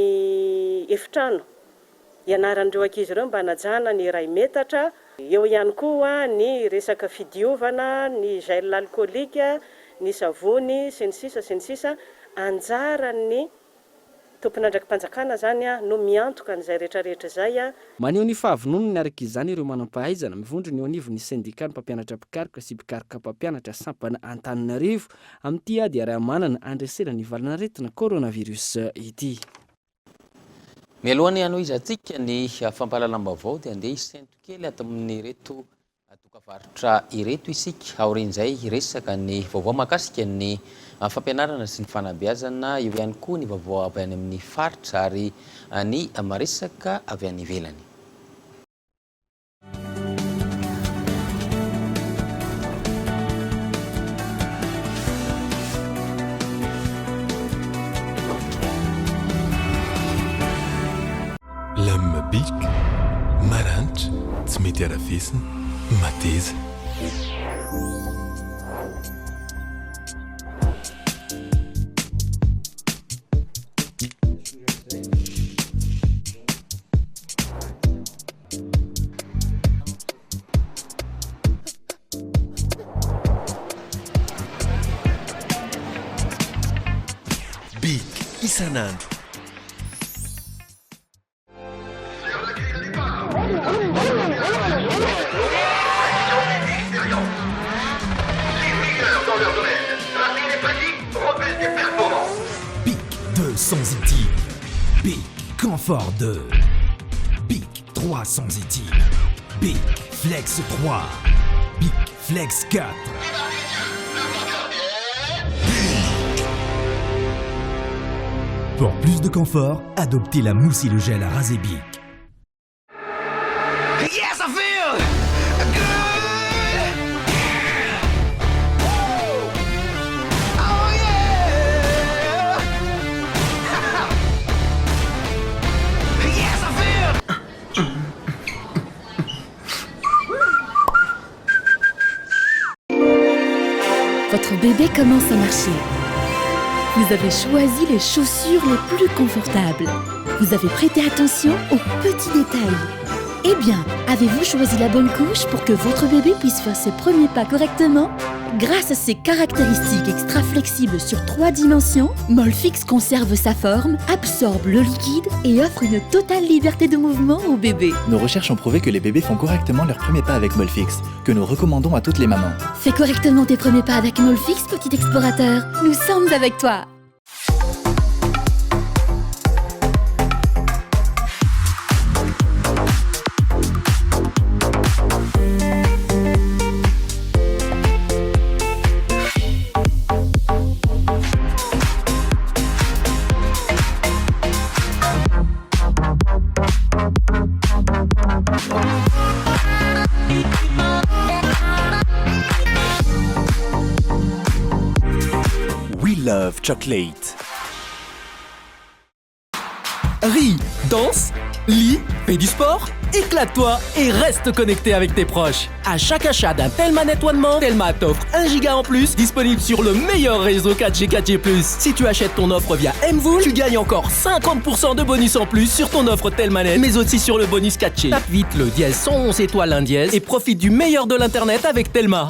efitrano hianaran'ireo ankizy ireo mba hanajana ny iray metatra. Eo ihany koa ny resaka fidiovana, ny gel alcoolique, ny savony, sy ny sisa sy ny sisa Anjaran'ny tompon'andraiki-panjakana izany no miantoka an'izay rehetrarehetra izay. Maneho ny fahavononany araka izany ireo manam-pahaizana mivondrona eo anivon'ny sendikan'ny mpampianatra mpikaroka sy mpikaroka mpampianatra sampana Antananarivo amin'ity ady iaraha-manana handresena ny valanaretina coronavirus ity. Mialoha ny hanohizantsika ny fampahalalam-baovao dia andeha hisento kely ato amin'ireto dokavarotra ireto isika. Aorian'izay hiresaka ny vaovao mahakasika ny fampianarana sy ny fanabeazana, eo ihany koa ny vaovao avy any amin'ny faritra ary ny maresaka avy any ivelany. Lame bic, maranitra, tsy mety arafesina, mateza. Big isan'andro. Big de sans ity. Confort 2, Bic 300 éthyl, Bic Flex 3, Bic Flex 4. Pour plus de confort, adoptez la mousse et le gel à raser Bic. Yes, I feel good. Oh yeah. Yes, I feel. Votre bébé commence à marcher. Vous avez choisi les chaussures les plus confortables. Vous avez prêté attention aux petits détails. Eh bien, avez-vous choisi la bonne couche pour que votre bébé puisse faire ses premiers pas correctement Grâce à ses caractéristiques extra flexibles sur trois dimensions, Molfix conserve sa forme, absorbe le liquide et offre une totale liberté de mouvement au bébé. Nos recherches ont prouvé que les bébés font correctement leurs premiers pas avec Molfix, que nous recommandons à toutes les mamans. Fais correctement tes premiers pas avec Molfix, petit explorateur. Nous sommes avec toi. We love chocolate. Ris, danse, lis, fais du sport, éclate-toi et reste connecté avec tes proches. À chaque achat d'un Telma Net One More, Telma t'offre 1 giga en plus disponible sur le meilleur réseau 4G 4G+. Si tu achètes ton offre via MVola, tu gagnes encore 50% de bonus en plus sur ton offre Telma Net, mais aussi sur le bonus 4G. Tape vite le dièse 111 étoile 1 dièse et profite du meilleur de l'internet avec Telma.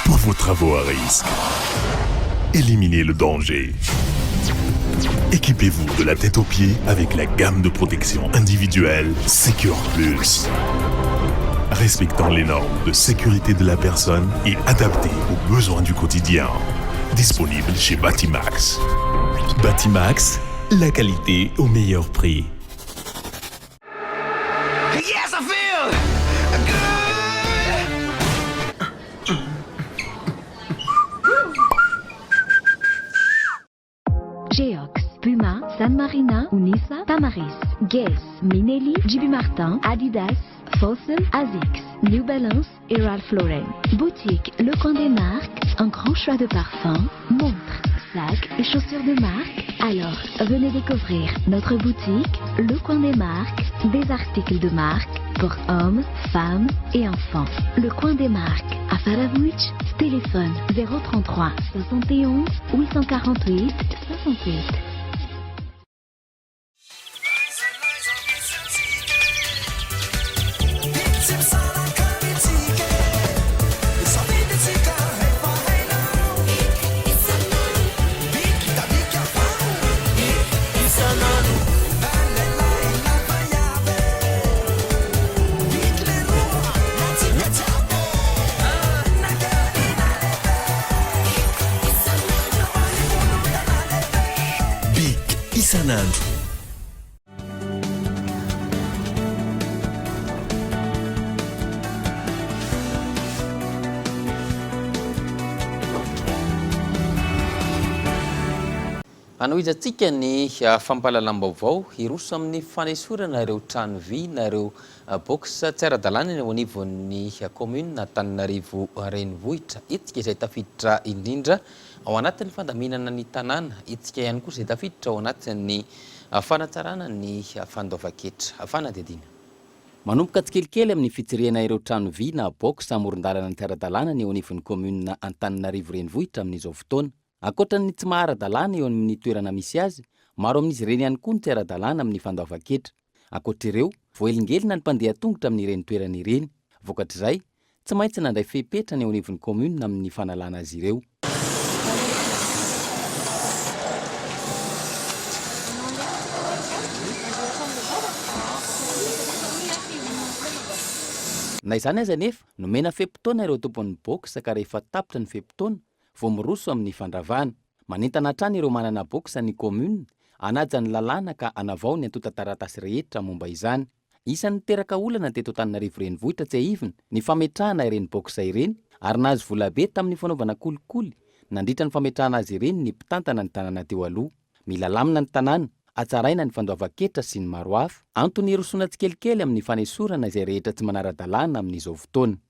Pour vos travaux à risque, éliminez le danger. Équipez-vous de la tête aux pieds avec la gamme de protection individuelle Secure Plus. Respectant les normes de sécurité de la personne et adapté aux besoins du quotidien. Disponible chez Batimax. Batimax, la qualité au meilleur prix. Yes, I feel good. Geox, Puma, San Marina, Unisa, Tamaris, Guess, Minelli, JB Martin, Adidas, Fossil, Asics, New Balance et Ralph Lauren. Boutique Le Coin des Marques, un grand choix de parfums, montres, sacs et chaussures de marque. Alors, venez découvrir notre boutique Le Coin des Marques, des articles de marque pour hommes, femmes et enfants. Le Coin des Marques à Faravohitra, téléphone 033 71 848 68. Bic isan'andro. Hanohizantsika ny fampahalalam-baovao, hiroso amin'ny fanesorana ireo trano vy na ireo box tsy ara-dalàna eny anivon'ny kaominina Antananarivo Renivohitra. Hetsika izay tafiditra indrindra ao anatin'ny fandaminana ny tanàna, hetsika ihany koa izay tafiditra ao anatin'ny fanatsarana ny fandoavan-ketra. Fanadihadiana. Manomboka tsikelikely amin'ny fitsirihana ireo trano vy na box amoron-dalana tsy ara-dalàna ny eo anivon'ny kaominina Antananarivo Renivohitra amin'izao fotoana. Ankoatra ny tsy maha ara-dalàna eo amin'ny toerana misy azy, maro amin'izy ireny ihany koa no tsy ara-dalàna amin'ny fandoavan-ketra. Ankoatra ireo, voahelingelina ny mpandeha an-tongotra amin'ireny toerana ireny. Vokatr'izay, tsy maintsy nandray fepetra ny eo anivon'ny kaominina amin'ny fanalana azy ireo. Na izany aza anefa, nomena fe-potoana ireo tompon'ny box ka rehefa tapitra ny fe-potoana vao miroso amin'ny fandravana. Manentana hatrany ireo manana box ny commune hanaja ny lalàna ka hanavao ny antontan-taratasy rehetra momba izany. Isan'ny niteraka olana teto Antananarivo Renivohitra tsiahivina ny fametrahana ireny box ireny ary nahazo volabe tamin'ny fanaovana kolikoly nandritra ny fametrahana azy ireny ny mpitantana ny tanàna teo aloha. Mila lamina ny tanàna, hatsaraina ny fandoavan-ketra sy ny maro hafa. Antony hirosoana tsikelikely amin'ny fanesorana izay rehetra tsy manara-dalàna amin'izao fotoana.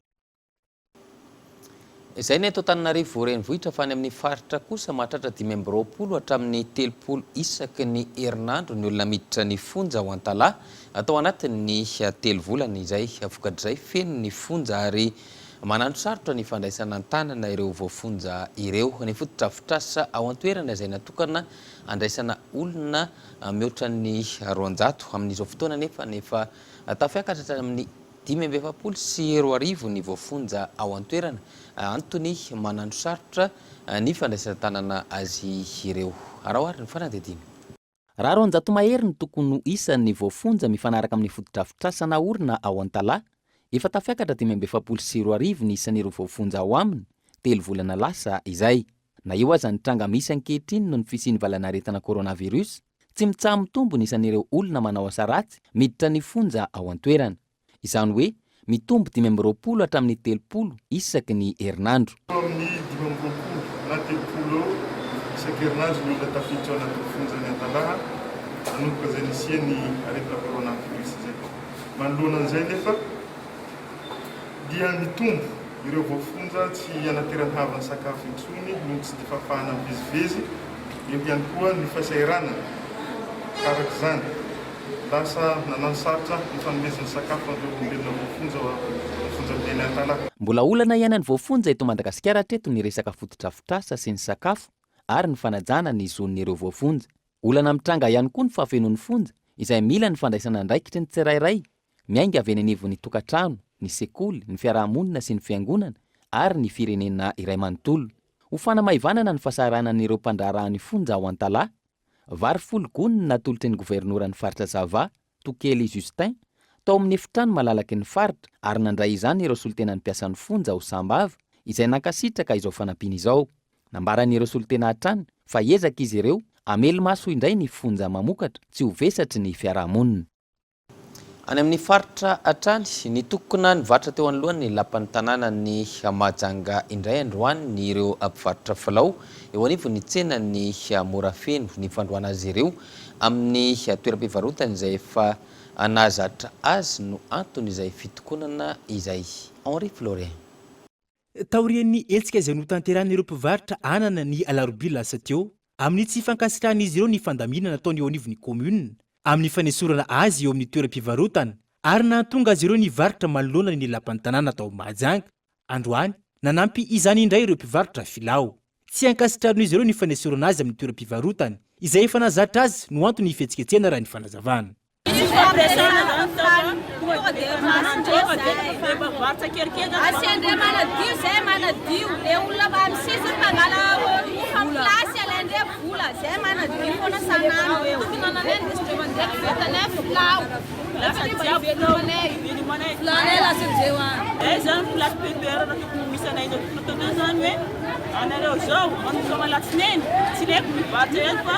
Izay ny eto Antananarivo renivohitra fa any amin'ny faritra kosa mahatratra 25 hatramin'ny 30 isaky ny herinandro ny olona miditra ny fonja ao Antalaha tao anatin'ny telo volana izay. Vokatr'izay feno ny fonja ary mananosarotra ny fandraisana an-tanana ireo voafonja ireo. Ny fotodrafitrasa ao an-toerana izay natokana handraisana olona mihoatra ny 200 amin'izao fotoana anefa efa tafiakatra hatramin'ny 2045 ny voafonja ao an-toerana, antony mananosarotra ny fandraisan-tanana azy ireo. Araho ary ny fanadihadiana. Raha 200 mahery no tokony ho isan'ny voafonja mifanaraka amin'ny fotodrafitrasa naorina ao Antalaha, efa tafiakatra 2045 ny isan'ireo voafonja ao aminy, telo volana lasa izay. Na eo aza ny tranga misy ankehitriny noho ny fisian'ny valanaretina coronavirus, tsy mitsaha-mitombo ny isan'ireo olona manao asa ratsy miditra ny fonja ao an-toerana. Izany hoe mitombo 25 hatramin'ny 30 isaky ny herinandro. Eo amin'ny 25 na 30 eo isan-kerinandro ny olona tafiditra ao anatin'ny fonjan'i Antalaha nanomboka izay nisian'ny aretina coronavirus izay. Manoloana an'izay anefa, dia mitombo ireo voafonja tsy anateran'ny havany sakafo intsony noho ny tsy dia fahafahana mivezivezy, eo ihany koa ny fahasahiranana. Araka izany, lasa nanano sarotra ny fanomezana sakafo an'ireo olombelona voafonja ao amin'ny fonjaben'i Antalaha. Mbola olana iainan'ny voafonja eto Madagasikara hatreto ny resaka fotodrafitrasa sy ny sakafo ary ny fanajana ny zon'ireo voafonja. Olana mitranga ihany koa ny fahafenoan'ny fonja izay mila ny fandraisana andraikitry ny tsirairay miainga avy eny anivon'ny tokantrano, ny sekoly, ny fiaraha-monina sy ny fiangonana ary ny firenena iray manontolo. Ho fanamaivanana ny fahasahiranan'ireo mpandraharaha ny fonja ao Antalaha, vary folo gony no natolotry ny governoran'ny faritra Sava, Tokely Justin, tao amin'ny efitrano malalaky ny faritra ary nandray izany ireo solontenan'ny mpiasan'ny fonja ao Sambava izay nankasitraka izao fanampiana izao. Nambaran'ireo solontena hatrany fa hiezaka izy ireo hamely maso indray ny fonja mamokatra tsy ho vesatry ny fiarahamonina. Any amin'ny faritra hatrany, nitokona nivarotra teo anoloan'ny lapan'ny tanànan'i Mahajanga indray androany ireo mpivarotra filao eo anivon'ny tsenan'i Morafeno. Ny fandroana azy ireo amin'ny toeram-pivarotany izay efa nahazatra azy no anton'izay fitokonana izay. Henri Florien. Taorian'ny hetsika izay notanterahin'ireo mpivarotra anana ny alarobia lasa teo, amin'ny tsy fankasitrahan'izy ireo ny fandaminana nataony eo anivon'ny kaominina amin'ny fanesorana azy eo amin'ny toeram-pivarotana ary nahatonga azy ireo nivarotra manoloana ny lapan'ny tanàna tao Mahajanga, androany, nanampy izany indray ireo mpivarotra filao. Tsy ankasitrahan'izy ireo ny fanesorana azy amin'ny toeram-pivarotany, izay efa nahazatra azy no antony fihetsiketsehana raha ny fanazavana. Tsisy fampiasana zany tao fa tonga dia tonga dia rehefa mivarotra kelikely zany Asiandreo manadio zay manadio le olona amin'ny sisiny mpangala mofo amin'ny place alaindreo vola zay manadio foana sanandro eo. Tokony ananay ny distreo mandeha vitanay filao lasa jiaby velomanay Filanay lasa jereo any. Zay zany place PPR tokony misy anay zao tokony ataondreo zany hoe anareo zao manomboka am alatsinainy tsy ilaiko mivarotra eto fa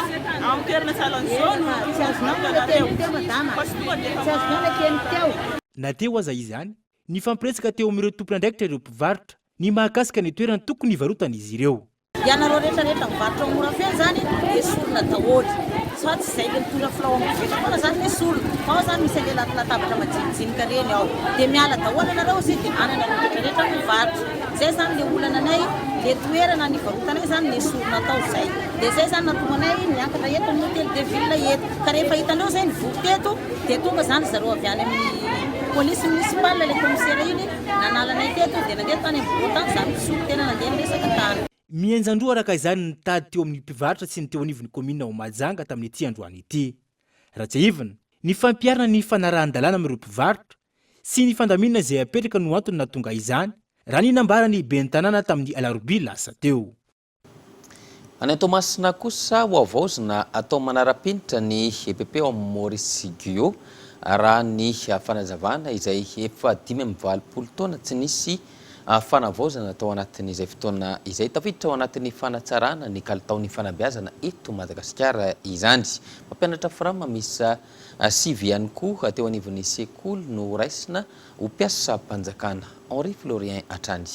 am toerana sahala an'izao no hivarotanareo fa tsy tonga dia efa ma Na teo aza izany, nifampiresaka teo amin'ireo tompon'andraikitra ireo mpivarotra ny mahakasika ny toerana tokony hivarotan'izy ireo. Ianareo rehetra rehetra mivarotra ao Morafeno zany esorina daholo fa tsy zay le mitondra filao amin'ny koveta foana zany no esorina fa ao zany misy anle latabatra majinijinika reny ao de miala daholo anareo zy de any anareo rehetra rehetra mivarotra zay zany le olana anay le toerana nivarotanay zany nesorina tao zay de zay zany nahatonga anay niakatra eto amin'ny hotel de ville eto ka rehefa hitanao zay nivory teto de tonga zany zareo avy any amin'ny police municipale le commissaire iny Nanala anay teto dia nandeha tany amin'ny bureau tany za misolo tena nandeha niresaka tany. Mihenjan-droa araka izany ny tady teo amin'ny mpivarotra sy ny teo anivon'ny kaominina ao Mahajanga tamin'ity androany ity. Raha tsiahivina, ny fampiharana ny fanarahan-dalàna amin'ireo mpivarotra sy ny fandaminana izay apetraka no antony nahatonga izany, raha ny nambaran'ny ben'ny tanàna tamin'ny alarobia lasa teo. Any Toamasina kosa, ho havaozina atao manara-penitra ny EPP ao amin'ny Maurice Guyot. Raha ny fanazavana izay efa 85 taona tsy nisy fanavaozana tao anatin'izay fotoana izay. Tafiditra ao anatin'ny fanatsarana ny kalitaon'ny fanabeazana eto Madagasikara izany. Mpampianatra Fram miisa sivy ihany koa teo anivon'ny sekoly no raisina ho mpiasam-panjakana. Henri Florien hatrany.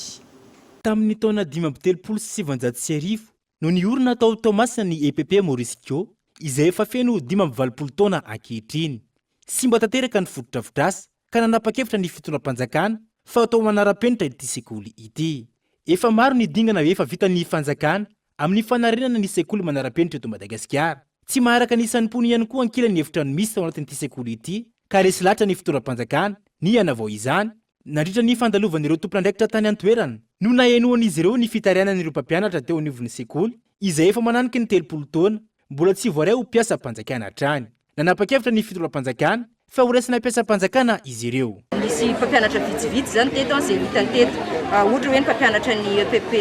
Tamin'ny taona 1935 no niorina tao Toamasina ny EPP Maurice Guiot, izay efa feno 85 taona ankehitriny. Simba tanteraka ny fotodrafitrasa ka nanapa-kevitra ny fitondram-panjakana fa atao manara-penitra ity sekoly ity. Efa maro ny dingana efa vitan'ny fanjakana amin'ny fanarenana ny sekoly manara-penitra eto Madagasikara. Tsy maharaka ny isan'ny mponina ihany koa ankilany ny efitrano misy tao anatin'ity sekoly ity ka resy lahatra ny fitondram-panjakana ny hanavao izany. Nandritra ny fandalovan'ireo tompon'andraikitra tany an-toerana no nahenoan'izy ireo ny fitarainan'ireo mpampianatra teo anivon'ny sekoly izay efa mananiky ny 30 taona mbola tsy voaray ho mpiasam-panjakana hatrany. Nanapa-kevitra ny fitondram-panjakana fa horaisina mpiasam-panjakana izy ireo. Nisy mpampianatra vitsivitsy izany teto izay hitany teto. Ohatra hoe ny mpampianatra ny EPP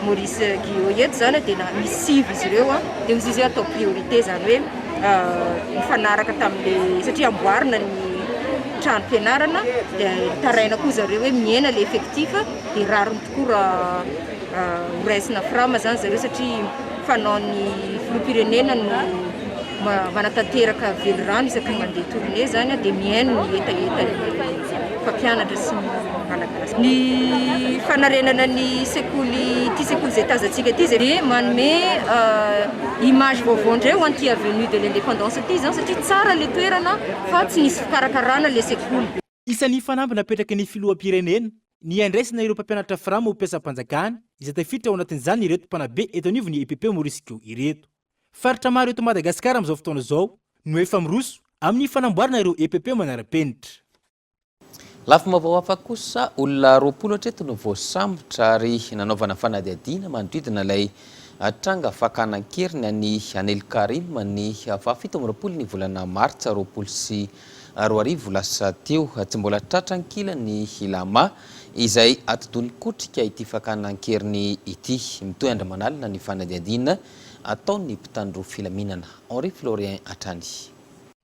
Maurice Guillot eto izany dia misy sivy izy ireo dia hoy izy hoe atao priorité izany hoe mifanaraka tamin'ilay satria amboarina ny trano fianarana dia nitaraina koa zareo hoe mihena ilay effectif dia rariny tokoa raha horaisina fram izany zareo satria fanaon'ny filoham-pirenena no manatanteraka velirano isaky ny mandeha tournée izany dia mihaino ny hetahetan'ny mpampianatra sy ny Malagasy. Ny fanarenana ny sekoly ity sekoly izay tazantsika ity izay dia manome image vaovao indray ho an'ity avenue de l'indépendance ity izany satria tsara ilay toerana fa tsy nisy fikarakarana ilay sekoly. Isan'ny fanamby napetraky ny filoham-pirenena ny handraisana ireo mpampianatra Fram ho mpiasam-panjakana izay tafiditra ao anatin'izany ireto mpanabe eto anivon'ny EPP Maurice Guillot ireto. Faritra maro eto Madagasikara amin'izao fotoana izao no efa miroso amin'ny fanamboarana ireo EPP manara-penitra. Lafim-baovao hafa kosa, olona 20 hatreto no voasambotra ary nanaovana fanadihadiana manodidina ilay tranga fakana an-keriny an'i Anel Karim ny faha 27 ny volana martsa 2020 lasa teo. Tsy mbola tratra ankilany i Lama izay atidoha nikotrika ity fakana an-keriny ity. Mitohy andro aman'alina ny fanadihadiana ataon'ny mpitandro filaminana. Henri Florien hatrany.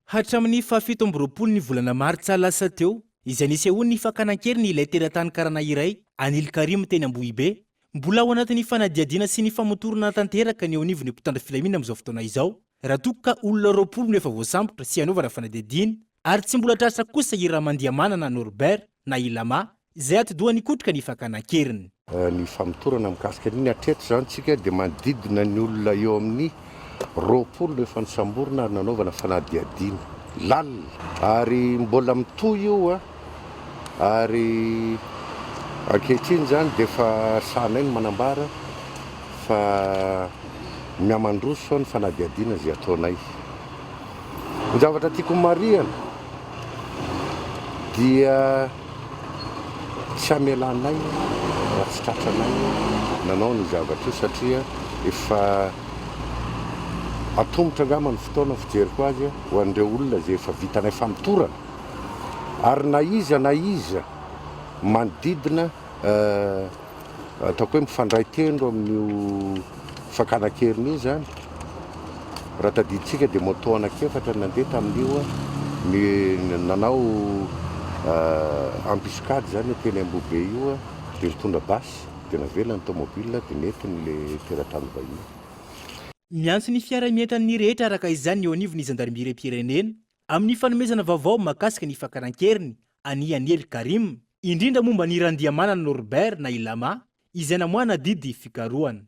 Hatramin'ny faha 27 ny volana martsa lasa teo, izay nisehoan'ny fakana an-keriny ilay teratany karana iray, Anil Karim teny Ambohibe, mbola ao anatin'ny fanadihadiana sy ny famotorana tanteraka ny eo anivon'ny mpitandro filaminana amin'izao fotoana izao, raha toa ka olona 20 no efa voasambotra sy hanaovana fanadihadiana, ary tsy mbola tratra kosa i Ramandiamanana Norbert na i Lama, izay atidoha nikotrika ny fakana an-keriny. Ny famotorana mikasika an'iny, hatreto izany tsika dia manodidina ny olona eo amin'ny 20 no efa nosamborina ary nanaovana fanadihadiana lalina ary mbola mitohy io ary ankehitriny izany dia efa sahanay ny manambara fa mihamandroso ny fanadihadiana izay ataonay. Ny zavatra tiako homarihana dia tsy hamelanay raha tsy tratranay nanao an'io zavatra io satria efa atomotra angamba ny fotoana fijeriko azy ho an'ireo olona izay efa vitanay famotorana ary na iza na iza manodidina Ataoko hoe mifandray tendro amin'io fakana an-keriny io izany. Raha tadidintsika dia moto anankiefatra no nandeha tamin'io, ny nanao embuscade izany teny Ambohibe io dia nitondra basy dia navela ny tomobile dia nentiny ilay teratany vahiny. Miantso ny fiaraha-mientan'ny rehetra araka izany ny eo anivon'ny zandarimeriam-pirenena amin'ny fanomezana vaovao mahakasika ny fakana an-keriny an'i Aniel Karim, indrindra momba an'i Randiamanana Norbert na i Lama, izay namoahana didy fikarohana.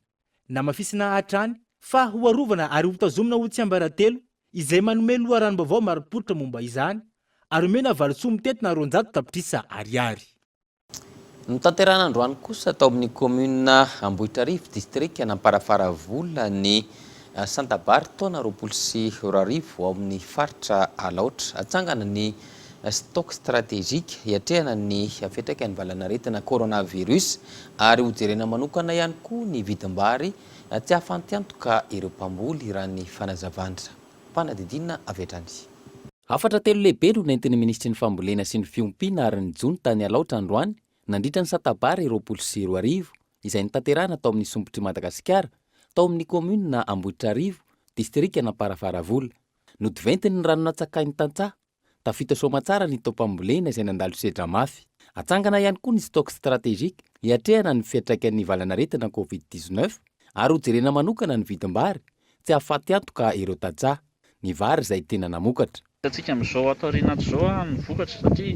Namafisina hatrany fa ho arovana ary hotazomina ho tsiambaratelo izay manome loharanom-baovao marim-pototra momba izany ary omena valisoa mitentina 200 tapitrisa ariary. Notanterahina androany kosa tao amin'ny kaominina Ambohitrarivo, distrikan'Amparafaravola ny Santabary taona 2020 ao amin'ny faritra Alaotra. Hatsangana ny stock stratégique hiatrehana ny fiantraikan'ny valanaretina coronavirus ary hojerena manokana ihany koa ny vidim-bary tsy hahafantiantoka ireo mpamboly raha ny fanazavana mpanadidina avy hatrany. Hafatra telo lehibe no nentin'ny minisitry ny Fambolena sy ny Fiompiana ary ny Jono tany Alaotra androany nandritra ny Satabary 2020 izay notanterahina tao amin'ny Sompitr'i Madagasikara, tao amin'ny kaominina Ambohitrarivo, distrikan'Amparafaravola. Notoventiny ny rano natsakain'ny tantsaha. Tafita soamatsara ny taom-pambolena izay nandalo sedra mafy. Atsangana ihany koa ny stock stratégique hiatrehana ny fiantraikan'ny valanaretina Covid 19 ary hojerena manokana ny vidim-bary tsy hahafaty antoka ireo tantsaha. Ny vary izay tena namokatra. Hitantsika amin'izao ato aoriana ato izao ny vokatra satria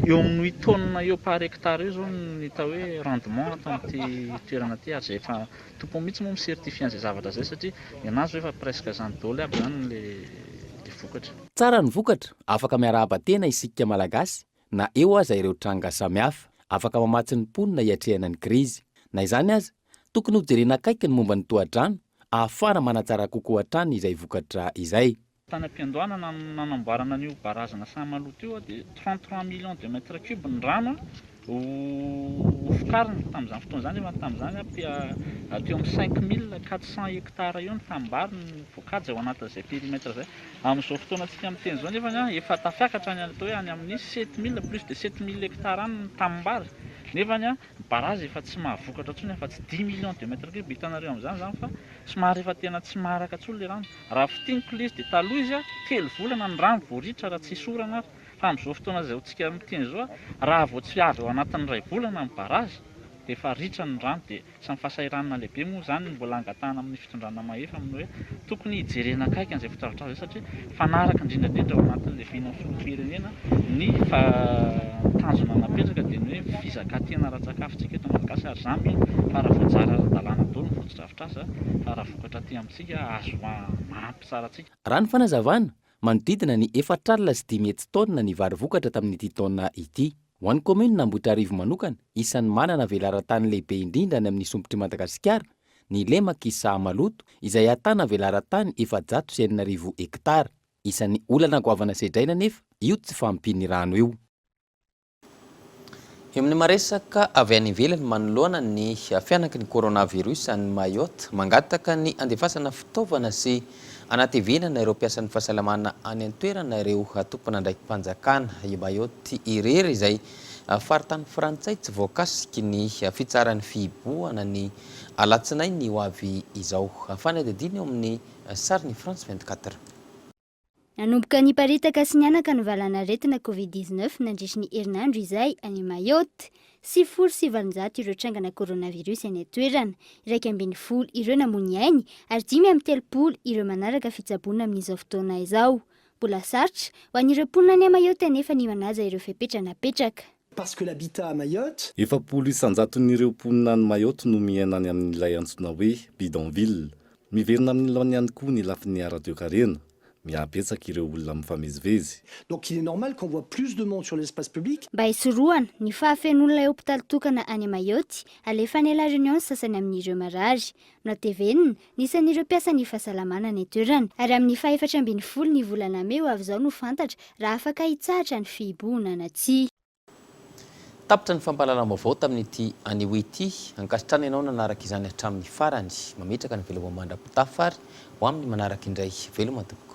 eo amin'ny huit tonnes eo par hectare eo izao ny atao hoe rendement ato amin'ity toerana ity ary izay efa tompony mihitsy moa mi-certifier an'izay zavatra izay satria ny an'azy izao efa presque izany daholo aby izany ilay vokatra. Tsara ny vokatra, afaka miarahaba tena isika Malagasy na eo aza ireo tranga samihafa. Afaka mamatsy ny mponina hiatrehana ny krizy. Na izany aza, tokony hojerena akaiky ny momba ny tohadrano ahafahana manatsara kokoa hatrany izay vokatra izay. Tany am-piandohana nanamboarana an'io barazy-na Sahamaloto io dia 33 millions de mètres cubes ny rano ho vokarina tamin'izany fotoana izany, nefa tamin'izany teo amin'ny 5400 hectares eo ny tanimbary no voakajy ao anatin'izay périmètre izay. Amin'izao fotoanantsika miteny izao nefany efa tafiakatra any atao hoe any amin'ny 7000, plus de 7000 hectares any ny tanimbary, nefany ny barazy efa tsy mahavokatra intsony afa-tsy dix millions de mètres cubes, hitanareo amin'izany izany fa somary efa tena tsy maharaka intsony ilay rano. Raha fintiniko ilay izy dia taloha izy telo volana ny rano vao ritra raha tsisy orana ary, fa amin'izao fotoana izao tsika miteny izao raha vao tsy avy ao anatin'ny iray volana ny barazy dia efa ritra ny rano dia Samy fahasahiranana lehibe moa izany no mbola angatahana amin'ny fitondrana mahefa amin'ny hoe tokony hijerena akaiky an'izay fotodrafitrasa izay satria mifanaraka indrindra indrindra ao anatin'ilay vinan'ny filoham-pirenena ny tanjona napetraka dia ny hoe fizakan-tena ara-tsakafontsika eto Malagasy ary izaho mino fa raha voajary ara-dalàna daholo ny fotodrafitrasa fa raha vokatra aty amintsika azo mahampy tsara antsika. Raha ny fanazavana, manodidina ny 540 taonina ny vary vokatra tamin'ity taona ity. Ho an'ny kaominina Ambohitrarivo manokana, isan'ny manana velaran-tany lehibe indrindra any amin'ny sompitr'i Madagasikara ny lemak'i Sahamaloto izay ahitana velaran-tany 6400 hektara. Isan'ny olana goavana sedraina anefa io tsy fahampian'ny rano io. Eo amin'ny maresaka avy any ivelany manoloana ny fihanaky ny coronavirus any Mayotte, mangataka ny handefasana fitaovana sy hanatevenana ireo mpiasan'ny fahasalamana any an-toerana ireo tompon'andraiki-panjakana. I Mayotte irery izay faritany frantsay tsy voakasiky ny fitsaran'ny fihibohana ny alatsinainy ho avy izao. Fanadihadiana eo amin'ny sarin'ny France 24. Nanomboka niparitaka sy nihanaka ny valanaretina Covid 19 nandritry ny herinandro izay any Mayotte. 890 ireo trangana coronavirus any an-toerana, 11 ireo namoy ny ainy ary 35 ireo manaraka fitsaboana amin'izao fotoana izao. Mbola sarotra ho an'ireo mponina any Mayotte anefa ny manaja ireo fepetra napetraka. Parce que l'habitat à Mayotte. 40 isan-jaton'ireo mponina any Mayotte no miaina any amin'ilay antsoina hoe bidonville. Miverina amin'ny laoniny ihany koa ny lafiny ara-toekarena. Mihabetsaka ireo olona mifamezivezy. Donc il est normal qu'on voit plus de monde sur l'espace public. Mba hisorohana ny fahafenoan'ilay hopitaly tokana any Mayotte, alefa any La Réunion ny sasany amin'ireo marary. Notevenina ny isan'ireo mpiasan'ny fahasalamana any an-toerana. Ary amin'ny fahefatra ambin'ny folo ny volana mey ho avy izao no fantatra raha afaka hitsahatra ny fihibohana na tsia. Tapitra ny fampahalalam-baovao tamin'ity anio ity. Ankasitrahana ianao nanaraka izany hatramin'ny farany. Mametraka ny veloma mandra-pitafa ary ho amin'ny manaraka indray. Veloma tompoko.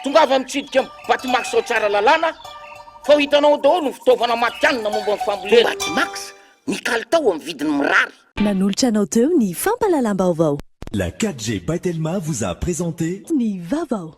Tongava mitsidika ny Batimax ao Tsaralalàna fa ho hitanao ao daholo ny fitaovana matihanina momba ny fambolena. Batimax, ny kalitao amin'ny vidiny mirary. Nanolotra anao teo ny fampahalalam-baovao. La 4G by Telma vous a présenté. Ny vaovao.